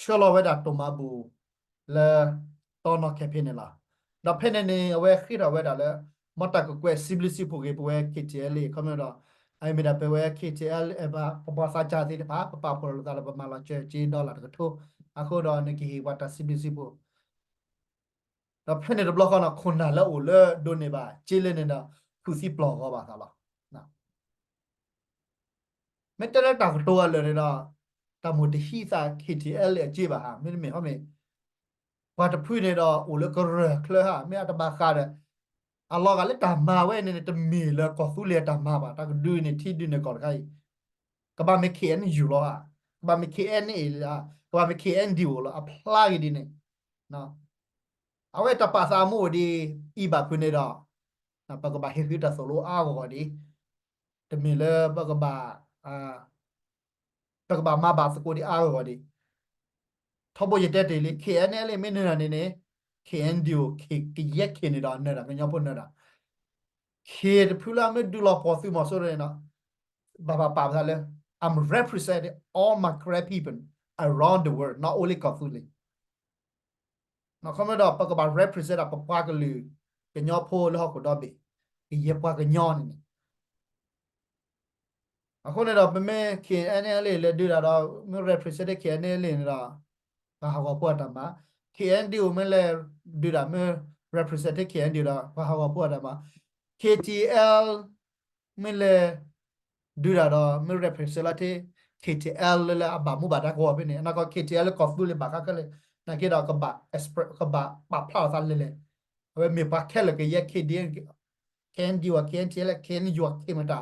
ဆှၢလီၤဝဲဒၣ်တိၢ်မၤဘူၣ် လၢတီနီၢ်ခဲဖဲန့ၣ်လီၤ. ဒီးဖဲန့ၣ်န့ၣ် အဝဲဃ့ထီၣ်ဝဲဒၣ်လၢ မ်တၢ်ကကွဲးစံးဘျုးစံးဖှိၣ်က့ၤပဝဲ K T L A ခီမ့ၢ်ဒီး အမ့ၢ်ဒၣ်ပဝဲ K T L A ပပှၤသးစၢ်သ့ၣ်တဖၣ် ပပာ်ဖှိၣ်လိာ်သးဒီးပမၤလီၤစၢၤစ့ dollar တကထိ, အဃိဒီးနကဟ့ၣ်ပှၤတၢ်စံးဘျုးစံးဖှိၣ် ဒီးဖဲန့ၣ်တဘျီဃီန့ၣ် ခိၣ်နၢ်လၢအအိၣ်လၢဒိးန့ၢ်ဘၣ်စ့လၢန့ၣ်ဒီး ဖုးသံပျီၢ်ဂီၤဘၣ်သးလီၤ. မ့ၢ်တဲလၢတၢ်ကတိၤအလၢာ်န့ၣ်ဒီး တၢ်မိၣ်တဟံးသး K T L A အစ့ဘၣ်ဧါ, မ့တမ့ၢ်ဟီမ့ၢ် ပှၤတဖုန့ၣ်ဒီး အိၣ်လၢကရၢၢ်ချၢဧါ, မ့ၢ်အတဘၣ်ဃးဒီး အလီၤဂာ်လၢတၢ်မၤဝဲန့ၣ်န့ၣ် တမ့ၢ်လၢကီၢ်သူလ့ၤအတၢ်မၤဘၣ်, တၢ်ကဒုးန့ၢ်ထံဒုးန့ၢ်ကီၢ်တခါအံၤ ကဘၣ်မ့ၢ် K N U လီၤဧါ, ကဘၣ်မ့ၢ် K N A လီၤဧါ, ကဘၣ်မ့ၢ် K N D O လီၤ, အဖျါက့ၤဒ်န့ၣ် အဝဲတၢ်ပာ်သးအမူအိၣ်ဒ်အံၤဘၣ်ဖုးန့ၣ်ဒီး ပကဘၣ်ဟ့ၣ်သုတၢ်သိၣ်လိအါဂီၢ်ဂီၢ်ဒံး, တမ့ၢ်လၢပကဘၣ် ပကဘၣ်မၤဘၣ်သကိးဒံးအါဂီၢ်ဂီၢ်ဒံး, ထီဘိယတဲတ့ၢ်လံ K N L A မ့ၢ်နၢၤတၢ်န့ၣ်န့ၣ် K N D O ကယဲၢ် K န့ၣ်ဒီးနၢၤတၢ် ကညီဖိနၢၤတၢ် K တဖုလၢအမ့ၢ်ဒုးလီၤပှီၢ်သုးမီၤစိရိၤန့ၣ်ဒီး ဘၣ်ဘၣ်ပာ်ပသးလၢ I'm representing all my Karen people around the world, not only ကီၢ်သူလ့ၤ ခီမ့ၢ်ဒီး ပကဘၣ် represent ဒီးပပှၤကလုာ်ကညီဖိလၢဟီၣ်ခိၣ်ဒီဘ့ၣ် ကယဲၢ်ပှၤကညီန့ၣ်န့ၣ် အဃိန့ၣ်ဒီး ပမ့ၢ် K N L A လဲၤဒုးတၢ်ဒီး မ့ၢ် represent K N L A န့ၣ်ဒီး ပှၤဟးဂီၤဖိအတၢ်မၤ, K N D O မ့ၢ်လဲၤဒုးတၢ် မ့ၢ် represent K N D O ဒီး ပှၤဟးဂီၤဖိအတၢ်မၤ, K T L မ့ၢ်လဲၤဒုးတၢ်ဒီး မ့ၢ် represent လီၤထဲ K T L လၢလၢအဘၣ်မူဘၣ်ဒါကဝီၤဖဲန့ၣ် အနီၢ်ကီၢ် K T L လၢကီၢ်သူလ့ၤဘၣ်ဃးခဲလၢာ် နာ်က့ဒီးကဘၣ် express ကဘၣ်ပာ်ဖျါလီၤသးလဲၤလဲၤ, အဝဲမ့ၢ်ပှၤခဲလၢာ်ကယဲၢ် K D N K N D O K N T L K N U K မတၤ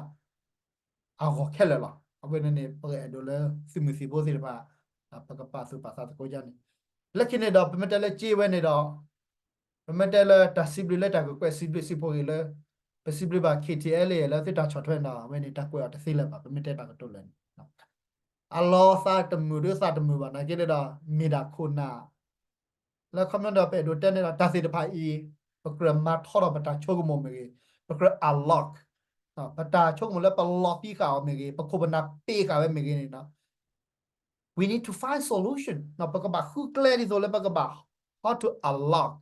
အဂီၢ်ခဲလၢာ်လီၤ. အဝဲန့ၣ်န့ၣ် ပအဲၣ်ဒိးလၢသုးမုၢ်သံၣ်ဘိသ့ၣ်တဖၣ် ပကပာ်သူၣ်ပာ်သးသကိးယါန့ၣ်, လၢခံန့ၣ်ဒီး ပမ့ၢ်တဲလၢစ့ဝဲန့ၣ်ဒီး ပမ့ၢ်တဲလၢတၢ်စံးဘျုးလၢတၢ်ကကွဲးစံးဘျုးစံးဖှိၣ်ဂ့ၤလၢ ပစံးဘျုးဘၣ် K T L A လၢသုတၢ်ဆီၣ်ထွဲန့ၣ်ဒီး အဝဲန့ၣ်တၢ်ကွဲးအီၤတသ့လၢၤဘၣ် ပမ့ၢ်တဲတၢ်ကတိၤလၢာ်န့ၣ် အလီၤသးတမုာ်ဒ်သးတမုာ်ဘၣ် နာ်က့န့ၣ်ဒီး မ့ၢ်ဒၣ်ခိၣ်နၢ် လၢခီမ့ၢ်ဒီးပအဲၣ်ဒိးတဲန့ၣ်ဒီး တၢ်သ့ၣ်တဖၣ်အံၤ ပကြၢးမၤထီထီၣ်ပတၢ်ဆိကမိၣ်မ့ၢ်ဂ့ၤ, ပကြၢး unlock ပတၢ်ဆိကမိၣ်လၢပလီၤသံဃာ်အီၤမ့ၢ်ဂ့ၤ, ပခိၣ်ပနၢ်ပ့ဃာ်ဝဲမ့ၢ်ဂ့ၤန့ၣ်ဒီး we need to find solution ပကဘၣ်ဃုကျဲဒ်သိးလၢပကဘၣ် how to unlock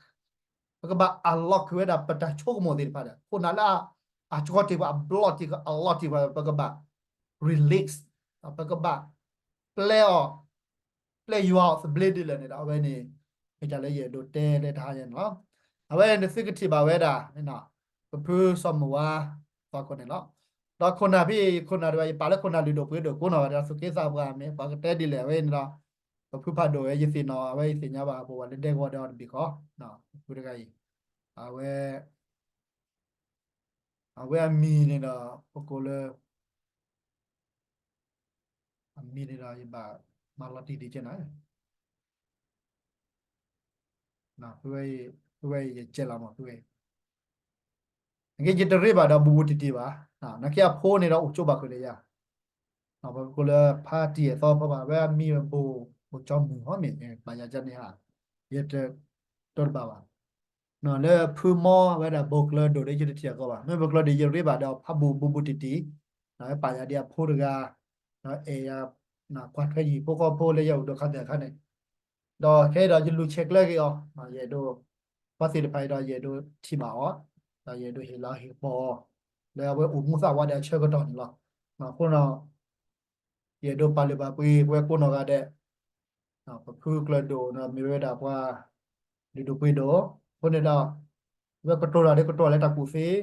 ပကဘၣ် unlock ဝဲဒၣ်ပတၢ်ဆိကမိၣ်သ့ၣ်တဖၣ်ဒီး ခိၣ်နၢ်လၢအ အကီတ့ၢ်ပှၤ အဘျီၣ်တ့ၢ်ပှၤ အလီၤတ့ၢ်ပှၤ ပကဘၣ် release ပကဘၣ် ပျဲအီၤ ပျဲယွၤအီၤသဘျ့ဒ်လဲၣ်န့ၣ်ဒီး အဝဲန့ၣ် မ့ၢ်တၢ်လၢယအဲၣ်ဒိးတဲလၢတဟါညါန့ၣ်လီၤ. အဝဲန့ၣ်သုကထံၣ်ဘၣ်ဝဲဒၣ် ပဖုစီၤမုၢ်ဝါ သီခိၣ်န့ၣ်လီၤ. ဒီးခိၣ်နၢ်ဖဲ ယခိၣ်နၢ်ဒံးဘၣ် ယပာ်လၢခိၣ်နၢ်လုၢ်ဒိၣ်ပှ့ၤဒိၣ်ကိးနီၢ်ဂၤဒဲး သူၣ်က့သးပှၢ်မ့ၢ် ပှၤကတဲဒ်လဲၣ် အဝဲန့ၣ်ဒီး ပဖုဖးဒိၣ်ဝဲ ယသ့ၣ်နီၣ် အဝဲယသ့ၣ်ညါဘၣ်ပဝဲလၢဒဲကဝီၤဒီးတဘ့ၣ်ဃီ ပဖုတဂၤအံၤ အဝဲ အဝဲအမံၤန့ၣ်ဒီး ပကိးလၢ အမံၤန့ၣ်ဒီး ယဘၣ်မၤလီၤတံၢ်ဒံးကဲနၤ, ဖုဝဲအံၤ ဖုဝဲအံၤ ယကဲလီၤမး ဖုဝဲအံၤ, နာ်က့ ယတရ့ဘၣ်ဒီးဘူးဘူးတံၢ်တံၢ်ဘၣ်, နာ်က့အဖိန့ၣ်ဒီးအိၣ်ကၠိဘၣ်ဃုာ်လၢယၤ, ပကိးလၢဖါတံၢ်အသီဖီဘၣ် အဝဲအမံၤဘိၣ် ဘိၣ်ကၠီမုၢ်ဟီမ့ၢ် ပာ်ယၤကန့ၣ်ဧါ, ယတ တဘၣ်ဘၣ် လၢဖုမီဝဲဒၣ်ဘိၣ်ကျၢၤဒိၣ်ဒီး ယတထံၣ်အကီဘၣ်. မ့ၢ်ဘိၣ်ကျၢၤဒိၣ် ယရ့ဘၣ်ဒီးဖးဘူးဘူးဘူးတံၢ်တံၢ်, ပာ်ယၤဒ်အဖိတဂၤ, အဲၣ်ယၤ ကွၢ်ထွဲယဟံၣ်ဖိဃီဖိလၢယအိၣ်ဒီးခါသ့ၣ်အခါန့ၣ်, ဒီးခဲအံၤဒီးယလူၤဆဲးကျၢက့ၤအီၤ, ယအဲၣ်ဒိး ပှၤသ့ၣ်တဖၣ်အံၤဒီး ယအဲၣ်ဒိးထံၣ်ဘၣ်အီၤ, ဒီးယအဲၣ်ဒိးဟ့ၣ်လၤဟ့ၣ်ကပီၤအီၤ, လၢအဝဲအိၣ်မူသးဝးဒီးအဆၢကတီၢ်န့ၣ်လီၤ. အဃိဒီး ယအဲၣ်ဒိးပာ်လုၢ်ပာ်ပှ့ၤ ပဝဲကိးနီၢ်ဂၤဒဲး ပဖုကျၢၤဒိၣ်န့ၣ် မ့ၢ်ဝဲဒၣ်ပှၤလုၢ်ဒိၣ်ပှ့ၤဒိၣ်, အဃိန့ၣ်ဒီး အဝဲကတိၤတၢ်ဒီးကတိၤလၢတၢ်ကူၣ်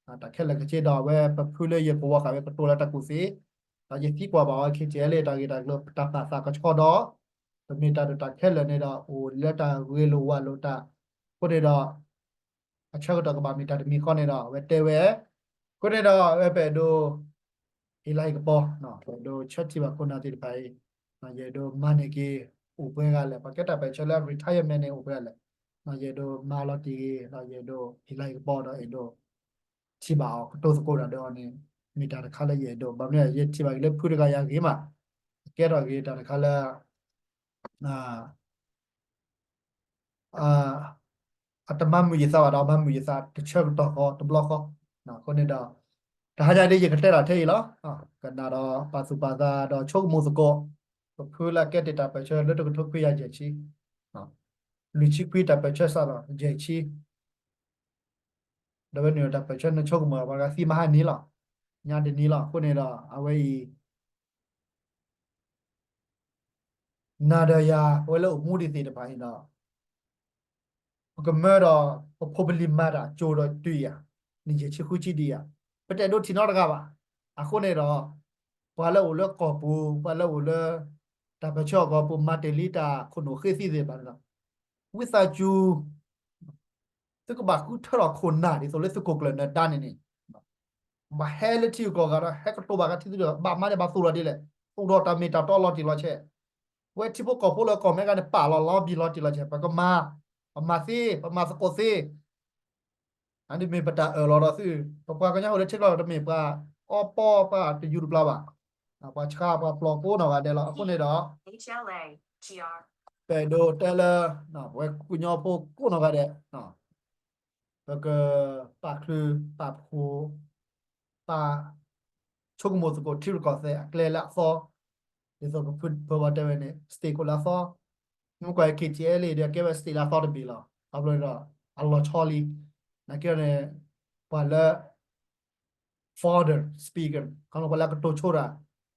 သ့, တၢ်ခဲလၢာ်ခဲဆ့ဒီး အဝဲပဖုလၢယကဝီၤဃာ်ဝဲကတိၤလၢတၢ်ကူၣ်သ့, ဒီးယသံကွၢ်ဘၣ်အီၤ KTLA တၢ်ဂ့ၢ်တၢ်ကျိၤ တၢ်ပာ်သးကဆှီဒီး ပမ့ၢ်တၢ်ဒိၣ်တၢ်ခဲလၢာ်န့ၣ်ဒီး အိၣ်လၢတၢ်ဂ့ၤလိာ်ဝါလိာ်တၢ်, အဃိန့ၣ်ဒီး အဆၢကတီၢ်ကဘၣ်မ့ၢ်တၢ်တမံၤဃီန့ၣ်ဒီး အဝဲတဲဝဲ, အဃိန့ၣ်ဒီး အဝဲပအဲၣ်ဒိး ဟ့ၣ်လၤဟ့ၣ်ကပီၤ, ပအဲၣ်ဒိးဆၢထံၣ်ဘၣ်ခိၣ်နၢ်သ့ၣ်တဖၣ်အံၤ, ယအဲၣ်ဒိးမၤန့ၢ်က့ၤ အိၣ်ပှဲၤဂၤလဲၣ်, ပှၤကဲတၢ်ပၢၢ်ဆၢလၢ retirement န့ၣ် အိၣ်ပှဲၤဂၤလဲၣ်, ယအဲၣ်ဒိးမၤလီၤတံၢ်ဂ့ၤ, ဒီးယအဲၣ်ဒိးဟ့ၣ်လၤဟ့ၣ်ကပီၤဒီးအဲၣ်ဒိး ထံၣ်ဘၣ်အီၤကတိၤသကိးတၢ်ဒီးအီၤန့ၣ် မ့ၢ်တၢ်တခါလၢယအဲၣ်ဒိး, ဘၣ်မနုၤ ယထံၣ်ဘၣ်က့ၤလၢဖုတဂၤယၤဂ့ၤမး, ကဲထီၣ်က့ၤတၢ်တခါလၢ အတမၤမုာ်ယသးဘၣ်ဒီးမၤမုာ်ယသးတဆၢကတီၢ်ဃီတဘျီဃီ, အဃိန့ၣ်ဒီး တဟါညါဒ်ယကတဲတၢ်ထဲအံၤလီၤ, ကနၣ်ဒီးပာ်သူၣ်ပာ်သးဒီးဆိကမိၣ်သကိး, ပဖုလၢကဲတ့ၢ်တၢ်ပၢၢ်ဆၢလၢတကထိခွံကယၤယဲၢ်ဆံ, လွံၢ်ဆံခွံတၢ်ပၢၢ်ဆၢစးလီၤယဲၢ်ဆံ ဒီးဝဲန့ၣ်တၢ်ပၢၢ်ဆၢနဆိကမိၣ် ပှၤဂၤသံမဟါနံၤလီၤ, ညါတနံၤလီၤ, အဃိန့ၣ်ဒီး အဝဲအံၤ နၤဒီးယၤ ပဝဲလၢအိၣ်မူဒံးသ့ၣ်တဖၣ်အံၤဒီး ပကမၢဒီး ပဖိပလံၤမၤတၢ်ကၠိဒီးတုၤယၤ, နံၣ်ယဲၢ်ဆံဃုဆံဒံးယၤ, ပတအဲၣ်ဒိးထံၣ်နီတဂၤဘၣ်, အဃိန့ၣ်ဒီး ပှၤလၢအိၣ်လၢကီၢ်ပူၤ ပှၤလၢအိၣ်လၢ တၢ်ပၢၢ်ဆၢအကီၢ်ပူၤ မၤတ့ၢ်လံတၢ်ခိၣ်နူာ်ဃ့သံသ့ၣ်တဖၣ်န့ၣ်ဒီး ဝံသးစူၤ သုကဘၣ်ဃုထၢထီၣ်ခိၣ်နၢ်ဒ်သိးလၢသုးခိၣ်ကျၢၢ်နၢၤဒါန့ၣ်န့ၣ်, ဘၣ်ဟဲလၢထံဂုၤကီၢ်ဂၤဒီး ဟဲကတိၤဘၣ်ကထံသုးဒီး ဘၣ်မၤန့ၢ်ဘၣ်သိၣ်လီၤဒ်လဲၣ်, အိၣ်ဒီးတၢ်မ့ၢ်တၢ်တီလီၤတံၢ်လီၤဆဲး, ပဝဲထံဖိကီၢ်ဖိလၢကီၢ်မဲကၤန့ၣ် ပာ်လီၤလီၤဘံၣ်လီၤတံၢ်လီၤဆဲး, ပကမၤ, ပမၤသ့, ပမၤသကိးသ့ အဒ်မ့ၢ်ပတၢ်အၢၣ်လီၤဒီးသု, ပပှၤကညီအိၣ်လၢထံကျိတမ့ၢ်ပှၤအီပီပှၤတယူၤတပျၢၤဘၣ်, ပှၤဆှါပှၤပျီကိးနီၢ်ဂၤဒဲးလီၤ, အဃိန့ၣ်ဒီး ပအဲၣ်ဒိးတဲလၢ ပဝဲကညီဖိကိးနီၢ်ဂၤဒဲး ပကပာ်ချုးပာ်ဖှိၣ် ပာ် ဆိကမိၣ်သကိးထံရူၢ်ကီၢ်သဲးအကျဲလၢအသီ, ဒ်သိးပဖုဖၢဘၣ်တဲဝဲန့ၣ် state ခိၣ်လၢအသီ, မ့ၢ်ကွၢ် K T L A ဒီးကဲဝဲ state လၢအသီတဘ့ၣ်လီၤ, ခီဖျိဒီး အလီၤဆီလံ, နာ်က့န့ၣ် ပှၤလၢ founder speaker ခီဖျိပှၤလၢအကတိၤဆိတၢ်,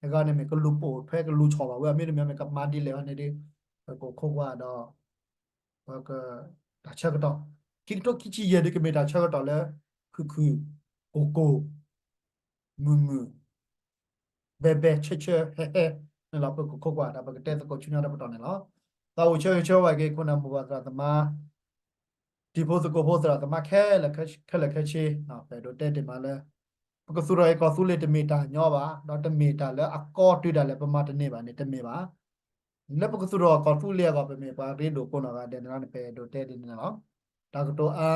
အဂၤန့ၣ်မ့ၢ်ကလူၤပိာ်ထွဲကလူၤဆီၣ်ဘၣ်ဝဲ မ့တမ့ၢ်မ့ၢ်ကမၤဒ်လဲၣ်အီၤန့ၣ်ဒီး ပကခိးကွၢ်ဒီး ပက တၢ်ဆၢကတီၢ် ခံကထိခံဆံယဲၢ်ဒ်ကမ့ၢ်တၢ်ဆၢကတီၢ်လၢ ခုၣ်ခုၣ် ကိၢ်ကိၢ် မုာ်မုာ် ဘဲဘဲဆၢဆၢဟဲဟဲန့ၣ်လီၤ. ပကခိးကွၢ်ဒီးပကတဲသကိးဆူညါတပတီၢ်န့ၣ်လီၤ. သးအိၣ်ဆၢဂ့ၤဆၢဝါက့ၤ ခိၣ်နၢ်မိၢ်ပၢ်သရၣ်သမါ တံၤဖိသကိးဖိသရၣ်သမါခဲလၢာ်ခဲဆ့, ပအဲၣ်ဒိးတဲတ့ၢ်မးလၢ ပကသူၣ်ထီၣ်က့ၤကီၢ်သူလ့ၤတမ့ၢ်တၢ်ညီဘၣ်, ဒီးတမ့ၢ်တၢ်လၢအကီတုၤဒၣ်လဲာ်ပမၤတန့ၢ်ဘၣ်န့ၣ် တမ့ၢ်ဘၣ်. လၢပကသူၣ်ထီၣ်ကီၢ်သူလ့ၤအဂီၢ် ပမ့ၢ်ပှၤရ့ဒိၣ်ကိးနီၢ်ဂၤဒဲးန့ၣ်လီၤန့ၣ် ပအဲၣ်ဒိးတဲဒ်န့ၣ်လီၤ. တၢ်ကတိၤအါ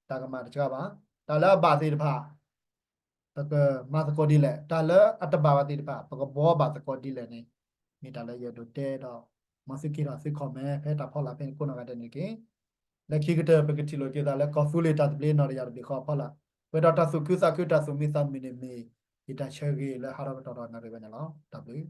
တၢ်ကမၣ်တစှၤဘၣ်. တၢ်လၢအဘၣ်သ့ၣ်တဖၣ် ပကမၤသကိးဒ်လဲၣ်, တၢ်လၢအတဘၣ်ဘၣ်သ့ၣ်တဖၣ် ပကဘှီဘၣ်သကိးဒ်လဲၣ်န့ၣ် မ့ၢ်တၢ်လၢယအဲၣ်ဒိးတဲဒီး မ်သုက့ၤထီၣ်သု comment ဖဲတၢ်ဖီလာ်ဖဲန့ၣ်ကိးနီၢ်ဂၤဒဲးန့ၣ်တက့ၢ်. လၢခံကတၢၢ် ပကထံၣ်လိာ်က့ၤသးလၢကီၢ်သူလ့ၤတၢ်သဘျ့နီၢ်တယၢ်တဘ့ၣ်ဃီအဖီလာ်, ပှဲၤဒီးတၢ်သူၣ်ခုသးခု တၢ်သူၣ်မံသးမုာ်န့ၣ်မ့ၢ် ယတၢ်ဆၢဂ့ၤလၢဟးထီၣ်ကတီၢ်ဒီးနၣ်ရံၣ်ဝဲန့ၣ်လီၤ. တၢ်ဘျုး